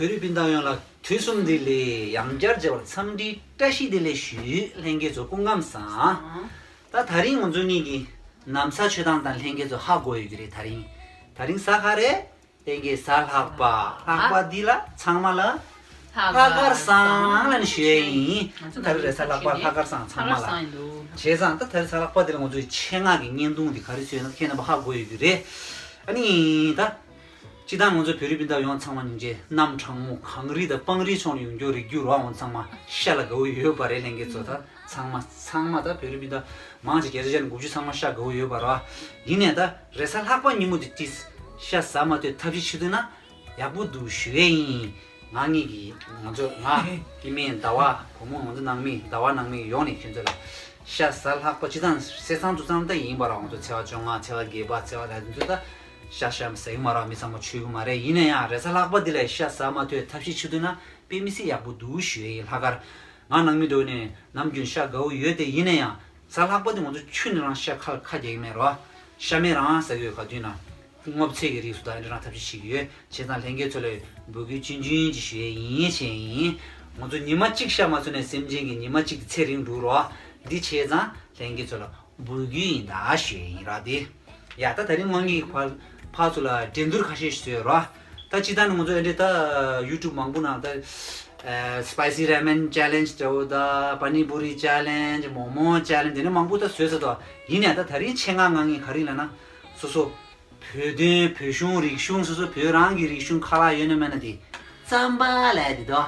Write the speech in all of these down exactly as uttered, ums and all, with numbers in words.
བོད་རིགས་སྤུན་ཟླ་ཡོངས་ལ་དུས་གསུམ་བདེ་ལེགས། ཡང་བསྐྱར་མཇལ་བར་འཚམས་འདྲིའི་བཀྲ་ཤིས་བདེ་ལེགས་ཞུ། ལྷན་རྒྱས་ཚོ་སྐུ་ཁམས་བཟང་། ད་དེ་རིང་ང་ཚོ་གཉིས་ཀྱིས་ན་བཟའ་མཆོད་སྟངས་དང་ལྷན་རྒྱས་ཚོ་ཧ་གོ་ཡོད་ཀྱི་རེད། དེ་རིང་དེ་རིང་གཟའ་ག་རེ། ལྷན་རྒྱས་གཟའ་ལྷག་པ། ལྷག་པ་འདི་ལ་ཚང་མ་ལ་ལྷག་དཀར་བཟང་ལབ་ནས་ཞུ་ཡས་ཡིན། ད་རེས་གཟའ་ལྷག་པ་ལྷག་དཀར་བཟང་ཚང་མ་ལ། བྱས་ཙང་ད་དེ་རིང་གཟའ་ལྷག་པ་འདི་ལ་ང་ཚོའི་ཆེད་མངགས་ཀྱི་བརྙན་ཐུང་འདི་ག་རེ་བཟོས་ན་ཁྱེད་རྣམ་པ་ཧ་གོ་ཡོད་ཀྱི་རེད། ཨ་ནི་ད། སྤྱིར་བཏང་ང་ཚོ་བོད་རིགས་སྤུན་ཟླ་ཡོངས་ཚང་མ་སྙིང་རྗེ། གནམ་གྲང་མོ་གངས་རི་དང་སྤང་རིའི་ཕྱོགས་ནས་ཡོང་རྒྱུ་རིག་རྒྱུ་རོགས་འོང་ཚང་མ་ཤ་ལ་དགའ་བོ་ཡོད་པ་རེད། ལྷན་རྒྱས་ཚོ་ད་ཚང་མ་ཚང་མ་ད་བོད་རིགས་སྤུན་ཟླ་མང་ཆེ་བརྒྱ་ཆ་བརྒྱ་ནས་དགུ་བཅུ་ཚང་མ་ཤ་དགའ་བོ་ཡོད་པ་རེད། ཡིན་ནའི་ད་རེས་གཟའ་ལྷག་པ་ཉིན་མོ་དེ་ཏིས་ཤ་ཟ་མ་ཐུབ་ཐབས་ཤེས་བྱེད་ཐུབ་ན་ཡག་པོ་འདུག་ཞུ་ཡས་ཡིན། ང་གཉིས་ཀྱིས་ང་ཚོ་ང་སྐྱེ་དམན་ཟླ་བ་བུ་མོ་ང་ཚོ་ནང་མི་ཟླ་བ་ནང་མི་ཡོངས་ནས་ཁྱེད་ཚོ་ལ། ཤ་ཟ་ལྷག་པ་སྤྱིར་བཏང་སེ་ཚང་དུ་ཙམ་ད་ཡིན་པ་ར། ང་ཚོ་ཚེས་པ་བཅོ་ལྔ་ཚེས་པ་བརྒྱད་པ་ཚེས་པ་ད་དུས་ཚོད་ད་ཤ་ཤ་ཟ་གི་མ་ར། མི་ཚང་མ་མཆོད་གི་མ་རེད། ཡིན་ན་ཡང་རེས་གཟའ་ལྷག་པ་འདི་ལ་ཤ་ཟ་མ་ཐུབ་ཐབས་ཤེས་བྱེད་ཐུབ་ན་དཔེ་མི་སྲིད་ཡག་པོ་འདུག་ཞུ་ཡས་ཡིན། ལྷག་དཀར་ང་ནང་མི་འགྲོ་ནས་ནམ་རྒྱུན་ཤ་དགའ་བོ་ཡོད་དེ། ཡིན་ན་ཡང་གཟའ་ལྷག་པ་འདི་ང་ཚོ་ཆུ་ནས་རང་ཤ་ཁ་ཁ་རྒྱག་གི་མེད་ར། ཤ་མེད་རང་ཟ་གི་ཡོད། ག་དུས་ན། སྔོ་ཚལ་གྱི་རིགས་སུ་དང་འདི་རང་ཐབས་ཤེས་བྱེད་ཀྱི་ཡོད། བྱས་ཙང་ལྷན་རྒྱས་ཚོ་ལ་འབོད་སྐུལ་ཆུང་ཆུང་ཅིག་ཞུ་ཡས་ཡིན་བྱས་ཡིན། ང་ཚོ་ཉི་མ་གཅིག་ཤ་མ་ཟོས་ནས་སེམས་ཅན་གྱི་ཉི་མ་གཅིག་དེ་ཚེ་རིང་འགྲོ་རོགས། འདི་བྱས་ཙང་ལྷན་རྒྱས་ཚོ་ལ་འབོད་སྐུལ་ཡིན་ད་ཞུ་ཡས་ཡིན་ར་དེ། ཡ་ད་དེ་རིང་ང་གཉིས་ཕར་ཕར་ཚུར་ལ་འགྲན་བསྡུར་ཁ་ཤས་ཤིག་བཟོས་ར། ད་སྤྱིར་བཏང་ནི་ང་ཚོ་ཨེ་འདྲས་ད་ཡུ་ཊུབ་མང་པོ་ནང་ད་སི་པའི་སི་རེ་མན་ཅེ་ལེན་ཇི་འདྲ་བོ་ད་པ་ནི་པུ་རི་ཅེ་ལེན་ཇི་མོ་མོ་ཅེ་ལེན་ཇི་དེ་འདྲ་མང་པོ་ད་བཟོས་ཚར་འདུག་ཡིན་ནའི་ད་དེ་རིང་ཆེད་མངགས་ང་གཉིས་ག་རེ་ལབ་ན་སོ་སོ། བོད་དོན་བོད་གཞུང་རིག་གཞུང་སོ་སོ་བོད་རང་གི་རིག་གཞུང་ཁ་ལག་ཡོད་ན་མེད་ན་དེ་རྩམ་པ་ལབ་དེ་དོ།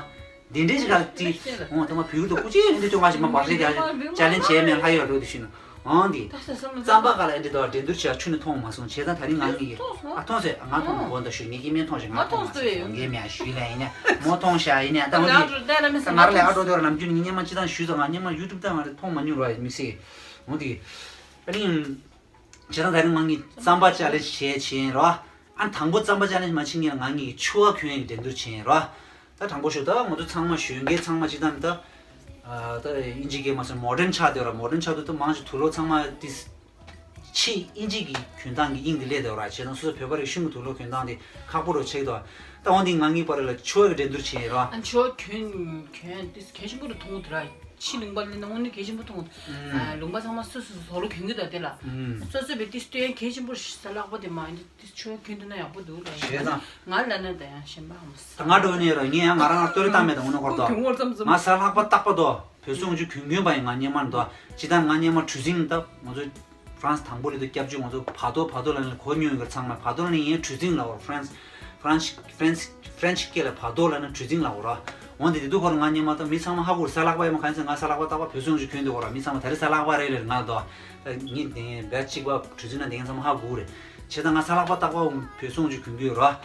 འདི་འདྲའི་ཞིག་ག་ཅི་འོང་ཐོག་མ་བོད་དོ་ཀུ་ཅི་འདི་ཅོ་ང་ཞིག་མ་བར་ཆད་རྒྱག་ཅ་ལེན་བྱས་མེད་ལྷ་ཡོད་འགྲོ་དེ་ཤི་ན་འོང་དེ་རྩམ་པ་ག་ལ་འདི་དོ་འགྲན་བསྡུར་བྱས་ཆུ་ནི་མཐོང་མ་སོང་བྱས་ཙང་ད་རིང་ང་གཉིས་ཀྱིས་ཨ་མཐོང་ཟེར་ང་མཐོང་མ་གོ་འདི་ཤི་ངེད་ཀྱིས་མེད་མཐོང་ཞིག་ང་མཐོང་མ་སོང་ངེད་མེད་ཞུས་ལ་ཡིན་ན་མོ་མཐོང་ཤ་ཡིན་ན་ད་འོང་དེ་ང་ར་ལས་ཨ་འགྲོ་དེ་ར་ནམ་རྒྱུན་ངས་སྙན་མ་ཅི་དང་ཞུས་ཙང་ང་སྙན་མ་ཡུ་ཊུབ་ད་ང་ར་མཐོང་མ་མྱོང་ར་མི་སྲིད་འོང་དེ་ཨ་ནི། བྱས་ཙང་ད་རིང་ང་གཉིས་རྩམ་པ་ཅ་ལེན་བྱས་ཕྱིན་རོ། ཨ་དང་པོ་རྩམ་པ་ཅ་ལེན་མ་ཕྱིན་ངེད་ང་གཉིས་ཀྱིས་ཕྱུ་པ་གྱོན་ཡག་གི་འགྲན་བསྡུར་བྱས་རོ། ད་དྲང་པོ་ཞུ་ད་ང་ཚོ་ཚང་མ་གཞོན་སྐྱེས་ཚང་མ་སྤྱིར་བཏང་ད། ད་དབྱིན་ཇི་སྐད་མ་ཟེར་མོ་ཌན་ཆགས་བསྡད་ར། མོ་ཌན་ཆགས་དུས་ད་མང་ཆེ་དུག་ལོག་ཚང་མ་ཏིས། ཕྱི་དབྱིན་ཇི་གི་གྱོན་སྟངས་ཀྱི་དབྱིངས་དེ་སླེབས་བསྡད་ར། བྱས་ཙང་སོ་སོ་བོད་པ་རིག་གཞུང་གི་དུག་ལོག་གྱོན་སྟངས་དེ་ཁག་པོ་རུ་ཆགས་འདུག་ད་འོན་ཏེ་ང་གཉིས་བར་ལ་ཕྱུ་པ་གི་འགྲན་བསྡུར་བྱས་ར། ཨ་ཕྱུ་པ་གྱོན་གྱོན་ཏིས་གལ་ཆེན་པོ་རུ་མཐོང་གི་འདུག་ར། ཕྱི་ལུང་པ་ལ་ནང་ནས་གལ་ཆེན་པོ་མཐོང་། ཨ་ལུང་པ་ཚང་མ་སོ་སོ་སོ་ལོ་གྱོན་གྱི་འདུག་དེ་ལ། སོ་སོ་བའི་ཏིས་སྟོན་གལ་ཆེན་པོ་ཞིག་གཟའ་ལྷག་པ་དེ་མ་ཡིན་ཏིས་ཕྱུ་པ་གྱོན་འདུག་ན་ཡག་པོ་འདུག་ལ། བྱས་ཙང་ང་ལ་ན་ད་ཡང་གཞན་པ་ཧམ་ས། ད་ང་འགྲོ་ནས་ར་ངས་ཡང་ང་རང་ལ་ལྟོས་རེ་བཏང་མེད་ད་འོ་ན་ཁོར་ད་ཁྱོད་ངོ་ཚ་ཚ། ང་གཟའ་ལྷག་པ་རྟག་པ་དོ་བོད་སྲུང་ཅུ་གྱོན་གྱོན་པ་ཡིན། ང་སྔོན་མ་འདུག་ཅི་ད་ང་སྔོན་མ་གྲུ་གཟིངས་ད་ང་ཚོ། ཧྥ་རན་སི་དང་པོ་ལ་དུ་སྐྱབས་བཅོལ་ང་ཚོ་བར་དོ་བར་དོ་ལ་ནི་གོ་མྱོང་ཡོད་ཚང་མ་བར་དོ་ལ་ནི་ཡིན་གྲུ་གཟིངས་ལ་འོ་ཧྥ་རན་སི་ཧྥ་རན་སི་ཧྥ་རན་སི་ཧྥ་རན་སི་སྐད་ལ་བར་དོ་ལ་ནི་གྲུ་གཟིངས་ལ་འོ་ར། འོན་ཏེ་དེ་དུས་ཁོ་རང་ང་སྔོན་མ་ད་མི་ཚང་མ་ཧ་གོ་རེད། གཟའ་ལྷག་པ་ཡིན་མ་གང་ཟེར་ང་གཟའ་ལྷག་པ་རྟག་པ་བོད་སྲུང་ཅུ་གྱོན་འདུག་འོ་ར། མི་ཚང་མ་ད་རེས་གཟའ་ལྷག་པ་རེད་རེད་ང་ལ་དོ། ད་ངས་དེ་བེད་གཅིག་པ་གྲུ་གཟིངས་ན་དེ་ཚང་མ་ཧ་གོ་རེད། བྱས་ཙང་ང་གཟའ་ལྷག་པ་རྟག་པ་བོད་སྲུང་ཅུ་གྱོན་གྱི་ཡོད་ར།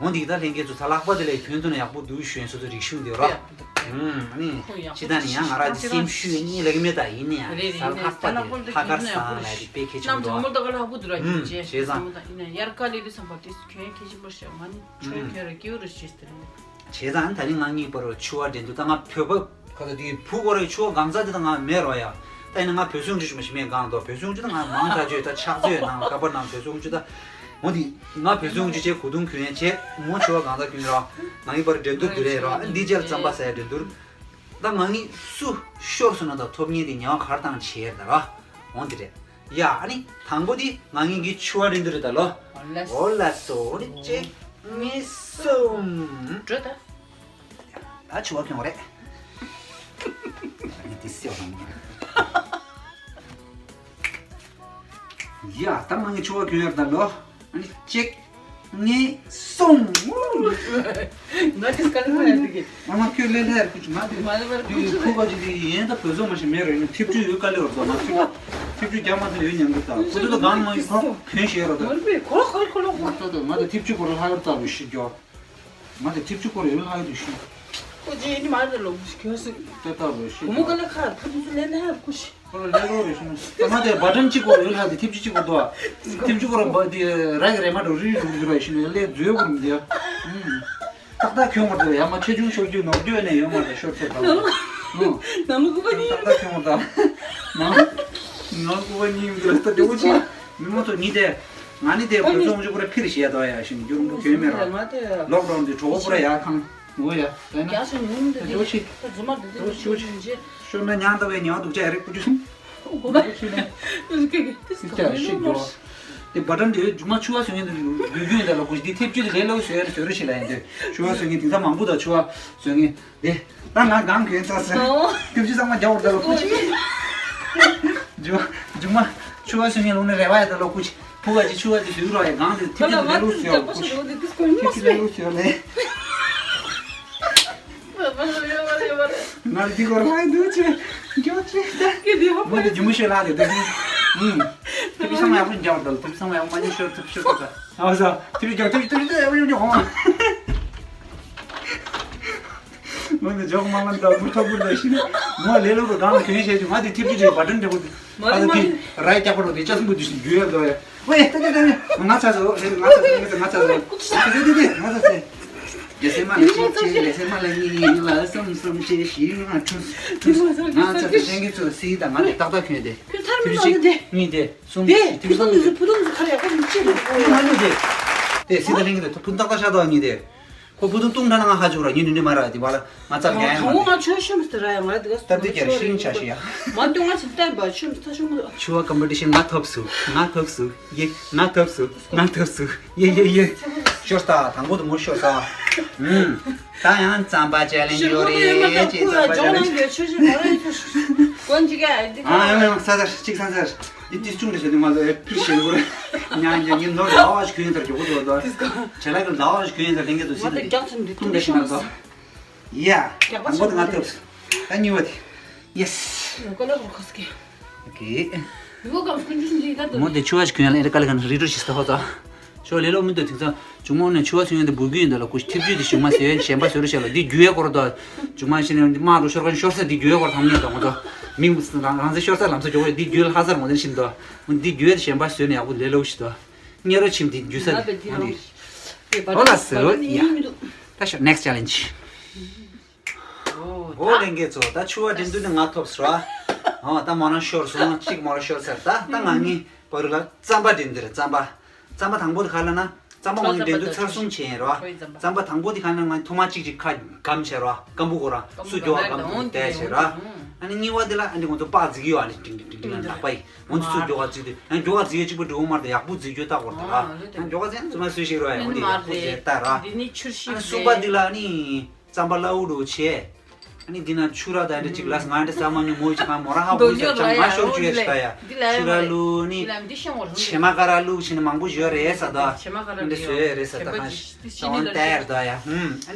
འོན་ཏེ་ད་ལྷན་རྒྱས་ཚོ་གཟའ་ལྷག་པ་དེ་ལས་གྱོན་ཐུབ་ན་ཡག་པོ་འདུག་ཞུ་ཡིན་སོ་སོ་རིག་གཞུང་དེ་ར། ཨུམ། ཨ་ནི་ཁོ་ཡག་པོ་ཅི་ད་ནི་ཡང་ང་རང་གི་སེམས་ཤུགས་གཉིས་ལ་གི་མེད་ད་ཡིན་ནི་ཡང་རེད་རེད་གཟའ་ལྷག་པ་དེ་ལྷག་དཀར་བཟང་ལ་དེ་དཔེ་གལ་ཆེན་པོ་འདུག་ཨ། ཚང་མ་ད་ག་ལྷག་པོ་འདུག་ར་ཨུམ་ཡིན་ཅེས་བྱས་ཙང་། ཚང་མ་ད་ཡིན་ན་དབྱར་ཁ་ལས་དུས་སམ་པ་དེ་གྱོན་ཁྱད་ཆེན་པོ་ཞེ་ང་ནི་ཁྱོད་ཁྱོད་ར་སྐྱེ་བོ་རུ་ཞེས་ཟེར་ནི། བྱས་ཙང་ད་ནི་ང་གཉིས་བར་ཕྱུ་པ་འགྲན་བསྡུར་ད་ང་བོད་པ། ཁ་ད་དེ་བུ་སྐོར་རེ་ཆུ་བ་གང་ཚ་དེ་ད་ང་མེད་རོ་ཡ། ད་ཡིན་ན་ང་བོད་སྲུང་ཅུ་ཞུ་མ་ཞིག་མེད་གང་དོ་བོད་སྲུང་ཅུ་ད་ང་མང་ཐག་ཆོད་ད་ཕྱག་ཚོད་ནང་ཀ་པར་ནང་བོད་སྲུང་ཅུ་ད། འོ་དེ་ང་བོད་སྲུང་ཅུ་བྱས་གོས་ཐུང་གྱོན་ཡ་བྱས་མོ་ཆུ་བ་གང་ཚ་གྱོན་རོ། ང་གཉིས་བར་འགྲན་བསྡུར་དུ་རེད་རོ། ཨ་འདི་རྗེས་ལ་རྩམ་པ་ཟ་ཡ་འགྲན་བསྡུར། ད་ང་གཉིས་སུ་ཤོར་སོང་ན་ད་ཐོབ་ཉེས་དེ་ཉེས་པ་གར་བཏང་བྱས་ད་རོ། འོ་དེ་རེད། ཡ་ཨ་ནི་དང་པོ་དེ་ང་གཉིས་ཀྱི་ཕྱུ་པ་འགྲན་བསྡུར་རེད་ད་ལོ། འོ་ལ་སོ་འོ་ནི་གཅིག་གཉིས་གསུམ། འགྲོ་ད། ད་ཕྱུ་པ་གྱོན་པ་རེད། ཨ་ནི་དེ་སེ་བ་དང་། ཡ་ད་ང་གཉིས་ཕྱུ་པ་གྱོན་ཡོད་ད་ལོ། ཨ་ནི་གཅིག་གཉིས་གསུམ། ང་དེ་སྐལ་ལ་ཡར་དུ་གི། ཨ་མ་ཁྱོད་ལས་ལྷ་ཡར་ཁུ་ཆུ་ང་དེ། མ་ལ་བར་ཁུ་ཆུ། ཁུ་ག་ཅི་དེ་ཡིན་ད་བོད་ཚོ་མ་ཞིག་མེད་རེད། ཐེབས་ཆུ་ཡོད་དཀའ་ལས་རོ་ད་ང་ཐེབས་ཆུ་རྒྱ་མ་དེ་ཡོད་ཉན་གི་ད་ཁུ་ཆུ་ད་གང་མ་ཡིན་ཁོ་གྱོན་ཤེས་རོ་ད། མ་རེད་པས་ཁོ་ལོ་ཁོ་ལོ་ཁོ་ལོ་ཁོ་ལོ། ང་ད་ཐེབས་ཆུ་ཁོ་རོ་ལྷ་ཡོད་ད་བུ་ཤི་རྒྱོ། ང་དེ་ཐེབས་ཆུ་སྐོར་ཡོད་ལྷག་ཡོད་དུ་ཤི། ཁོ་ཅི་ཡིན་མ་རེད་ལོ་ཁྱོད་སུ། ལྟ་ལྟ་བུ་ཤི། བུ་མོ་ག་ལ་ཁ་ཕུ་ཐུ་སུ་ལེན་ལྷག་ཁུ་ཤི། ཁོ་ལ་ལེ་རོ་རེ་ཤི་ན། ད་ང་དེ་བ་ཏྲམ་གཅིག་སྐོར་ཡོད་ལྷག་དེ་ཐེབས་ཆུ་གཅིག་སྐོར་དོ། ཐེབས་ཆུ་སྐོར་བ་དེ་ར་གི་རེ་མ་འགྲོ་རི་རི་རི་ར་ཤི་ན་ལེ་རྫུས་བུར་མི་དེ། ཏག་ཏག་ཁྱོད་མ་དེ་ཡ་མ་ཆེ་ཆུང་ཤོར་རྒྱུ་ནོར་རྒྱུ་ནས་ཡོད་མ་དེ་ཤོར་ཚེ་ད། ནང་ལོ་ནང་ལོ་ཀུ་པ་ཏག་ཏག་ཁྱོད་མ་ད། ནང་ནང་ཀུ་པ་གཉིས་མི་འདུག་ལ་ད་དེ་བོ་ཆེ། མི་མ་ཚོ་གཉིས་དེ། ང་ནི་དེ་བོད་ཚོང་ཅུ་པུ་ར་ཕིར་ཞེས་དོ་ཡ་ཤི་ན་རྒྱུ་རུང་པོ་གྱོན་མེད་ར། ལོག་ཌའུན་དེ་གྲོགས་པོ་པུ་ར་ཡ་ཁང་། ངོ་ཡ། ད་ན། རྒྱག་ཤིང་ངུ་འདི་འདི་ད་ཅོ་ཤི། ད་རྫུན་མ་འདི་འདི་ད་ཅོ་ཤི། ཤོར་ན་ཉང་ད་བའི་ཉང་སྡུག་ཅག་རེད་ཀུ་ཅུ། གོ་བ། ཅོ་ཤི་ནས། ཨུ་ཀེ་ཀེ། ཏིས་ཏིས་ཀ་ཀ་ཤི་ཡོ། དེ་བ་ཏན་དེ་མཇུག་མ་ཆུ་བ་སོན་ངེ་འདུག་རྒྱུ་རྒྱུ་ཡིན་ད་ལ་ཀུ་ཅི་དེ་ཐེབས་ཅུ་དེ་ལས་ལོ་སོན་སོན་རུ་ཤི་ལ་ཡིན་དེ་ཆུ་བ་སོན་ངེ་དེང་ས་མང་པོ་ད་ཆུ་བ་སོན་ངེ་དེ། ད་ང་གང་གོན་ཚར་ཟེར། ཨོ། ཁྱོད་ཅི་ཚང་མ་རྒྱག་བར་ད་ལ་ཁུ་ཅི། ཇུ་ཇུ་མ་ཆུ་བ་སུ་ཉན་ལུང་ནས་རེ་བ་ཡ་ད་ལ་ཁུ་ཅི། ཕུ་བ་ཅི་ཆུ་བ་ཅི་སུ་རོ་ཡ་གང་དེ་ཐིབ་ཅི་ལེ་ལུ་སུ་ཡ་ཁུ་ཅི། ཐིབ་ཅི་ལེ་ལུ་སུ་ཡ་ལེ། ང་འདི་གོ་ར་འདུག་ཅེ། འགྱོ་ཅེ་ད། མོ་དེ་ཇུ་མུ་ཤོད་ལ་དེ་དེ། ཐིབ་སང་ཡག་པོ་འཇག་ད་ལ་ཐིབ་སང་ཡག་པོ་མ་ཉན་ཤོར་ཐིབ་ཤོར་ད། ཨ་ས་ཐིབ་ཅི་འཇག་ཐིབ་ཅི་ཐིབ་ཅི་ད་ཡག་པོ་འཇག་ཧོ། ང་ནི་འཇོག་མ་ལ་འདྲ་མུ་ཐོ་པུར་ད་ཤི་ནི། ངོ་ལེ་ལོ་གི་གང་ལ་གྱོན་བྱས་ཀྱི་ང་དེ་ཐེབས་ཀྱི་རེད་བ་དྲན་འདྲ་པོ་དེ། ཨ་ད་དེ་ར་ཡི་རྒྱག་པ་རོ་དེ་ལྕགས་སྲིན་པོ་དུས་སུ་རྒྱུ་ཡ་ལོ་ཡ། ཝེ་ད་དེ་ད་དེ་ང་ཚ་སོ་ང་ཚ་སོ་ང་ཚ་སོ། དེ་དེ་དེ་ང་ཚ་སོ། རྒྱལ་སྲས་མ་ལ་ཅི་ཅི་རྒྱལ་སྲས་མ་ལ་ཡིན་ཡིན་ལ་བསམ་བསམ་ཅི་ཞིག་ང་ཁྲུས་ང་ཚ་སོ་ཤན་གྱི་ཚོ་སི་ད་ང་དེ་ཏག་ཏག་གྱོན་དེ། ཁྱོད་ཚར་མི་ལ་དེ། གཉིས་དེ་གསུམ་དེ་དེ་བུ་དུང་ཁ་ཡག་པོ་མི་ཅི་ལ་ཁྱོད་མ་ལུས་དེ། དེ་སི་ད་ལེན་གྱི་དེ་ཐུབ་ཐུབ་ཏག་ཏག་ཤ་ཏག་གཉིས་དེ། ཁོ་བུ་དུང་བཏུང་ཁྲ་ན་ང་ཧ་ཅུག་ར་ཉི་ནུ་ནི་མ་ར་དི་བ་ལ་ང་ཚ་རྒྱ་ཡང་མ་དང་པོ་ང་ཆོས་ཤོད་མི་སྟེར་ཡ་ང་དི་ག་སྟབས་བདེ་རྒྱ་རེ་ཤིང་ཆ་ཤི་ཡ། མ་དུང་ང་ཚ་བལྟས་པ་ཆོས་མི་ཐ་ཤོད་མི། ཆུ་བ་ཀམ་པི་ཊི་ཤན་ང་ཐོབ་སུ་ང་ཐོབ་སུ་ཡེ་ང་ཐོབ་སུ་ང་ཐོབ་སུ་ཡེ་ཡེ་ཡེ། ཤོར་ས་དང་པོ་དུ་མོ་ཤོར་ས། ཨུམ། ད་ཡང་རྩམ་པ་ཅལ་ལེན་ཇི་ཡོད་རེད་ཅེས་རྩམ་པ་ཅལ་ལེན་ཇི། ཨ་ཡང་ཡང་ས་ས་གཅིག་ས་ས། འདི་ཏིས་ཅུང་རེ་ཟེར་དུས་ང་ལ་ཨེ་ཕིར་ཞེ་ལུ་རེ། ཉང་ཉང་ཉིན་ནོར་ཟླ་བ་ཞིག་གུན་ཚར་མགྱོགས་པོ་འགྲོ་དོ། བྱེ་ལ་གི་ཟླ་བ་ཞིག་གུན་ཚར་ལེན་གི་དུ་སི་ཏི་ཏུང་དེ་ཤི་ན་དོ། ཡ། དང་པོ་དེ་ང་ཐོབ། ད་གཉིས་པ་དེ། ཡེ་སི། ཨོ་ཀེ། མོ་དེ་ཆུ་བ་ཞིག་གུན་ལ་ཨེ་རེ་ཀ་ལ་ག་ན་རི་རུ་ཞིག་ས་ཧོ་ཙ། ཞོ་ལེ་ལོ་མི་འདུག་དེང་སང་ཇུང་མོ་ནས་ཆུ་བ་སུ་ཡོན་དེ་འབུ་གུ་ཡིན་ད་ལ་ཀུ་ཤི་ཐེབས་ཇུས་དེ་ཞུགས་མ་ཟེར་གཞན་པ་ཟེར་རུ་བཤད་ལ་འདི་རྒྱུ་ཡའི་སྐོར་དོ། ཇུང་མ་ཤི་ནས་མ་རུ་ཤོར་ག་ཤོར་ས་འདི་རྒྱུ་ཡའི་སྐོར་ཐང་ཉེ་དང་ངོ་དོ། མིང་རང་རང་ཚེ་ཤོར་ས་ལམ་ས་ཇོ་བོ་འདི་རྒྱུ་ལ་ཧ་སར་ངོ་དེ་ཤིན་དོ། འདི་རྒྱུ་ཡའི་གཞན་པ་ཟེར་ནས་ཡག་པོ་ལེ་ལོ་ཞིག་དོ། ཉེ་རོ་ཆིམ་འདི་རྒྱུ་ས་འདི་ངོ་འདི། ཨོ་ལ་སི་རོ་ཡ། ད་ཤོ་next challenge། ཨོ་ལེན་གེ་ཚོ་ད་ཆུ་བ་འདི་འདུ་ནི་ང་ཐོབ་སོ། ཨོ་ད་མོ་རང་ཤོར་སོང་གཅིག་མོ་རང་ཤོར་ཚར་ད་ད་ང་གཉིས་པ་རུ་ལ་རྩམ་པ་འདི་འདི་རེད་རྩམ་པ། རྩམ་པ་དང་པོ་དེ་ག་ལ་ན་རྩམ་པ་ང་གཉིས་འདི་འདུ་ཚར་གསུམ་བྱས་ཡིན་རོ། རྩམ་པ་དང་པོ་དེ་ག་ལ་ན་ང་ཐོག་མ་གཅིག་གཅིག་ཁ་སྒམ་བྱས་རོ་སྐམ་པོ་གོ་ར་སུ་མགྱོགས་པ་སྒམ་དུ་བལྟས་བྱས་ར། ཨ་ནི་གཉིས་པ་དེ་ལ་ཨ་ནི་ང་ཚོ་པག་འཛིག་གི་ཡོད་ཨ་ནི་ཏིང་ཏིང་ཏིང་ཏིང་ལ་ལག་པ་ཡིན། ང་ཚོ་སུ་མགྱོགས་པ་འཛིག་དུས་ཡང་མགྱོགས་པ་འཛིག་ཡ་གཅིག་པ་འགྲོ་གི་མ་རེད་ཡག་པོ་འཛིག་རྒྱུ་ལྟ་དགོས་རེད་ད་ར། ཡང་མགྱོགས་པ་འཛིག་ཡ་ཚང་མ་སུ་ཞིག་རོ་ཡ་འོ་འདི་ཡག་པོ་འཛིག་ལྟ་ར། ཨ་ནི་གསུམ་པ་འདི་ལ་ཨ་ནི་རྩམ་པ་སླ་བོ་འགྲོ་བྱས། ཨ་ནི་འདི་ན་ཆུ་ར་ད་འདྲ་གཅིག་ལ་ང་འདྲ་ས་མ་ཉུང་མོ་ཅིག་གང་མོ་ར་ཧ་གོ་ས་ཅང་ང་ཤོར་བཅུག་ཡ་ཞིག་ད་ཡ། ཆུ་ར་བླུག་ནི་བྱེ་མ་ཀ་ར་བླུག་བྱས་ནི་མང་པོ་ཡོད་རེད་ས་ད། འདི་བཟོས་རེད་ས་ད་གང་ཞིག་ད་འོ་ནི་ལྟ་ཡ་ར་ད་ཡ། ཨ་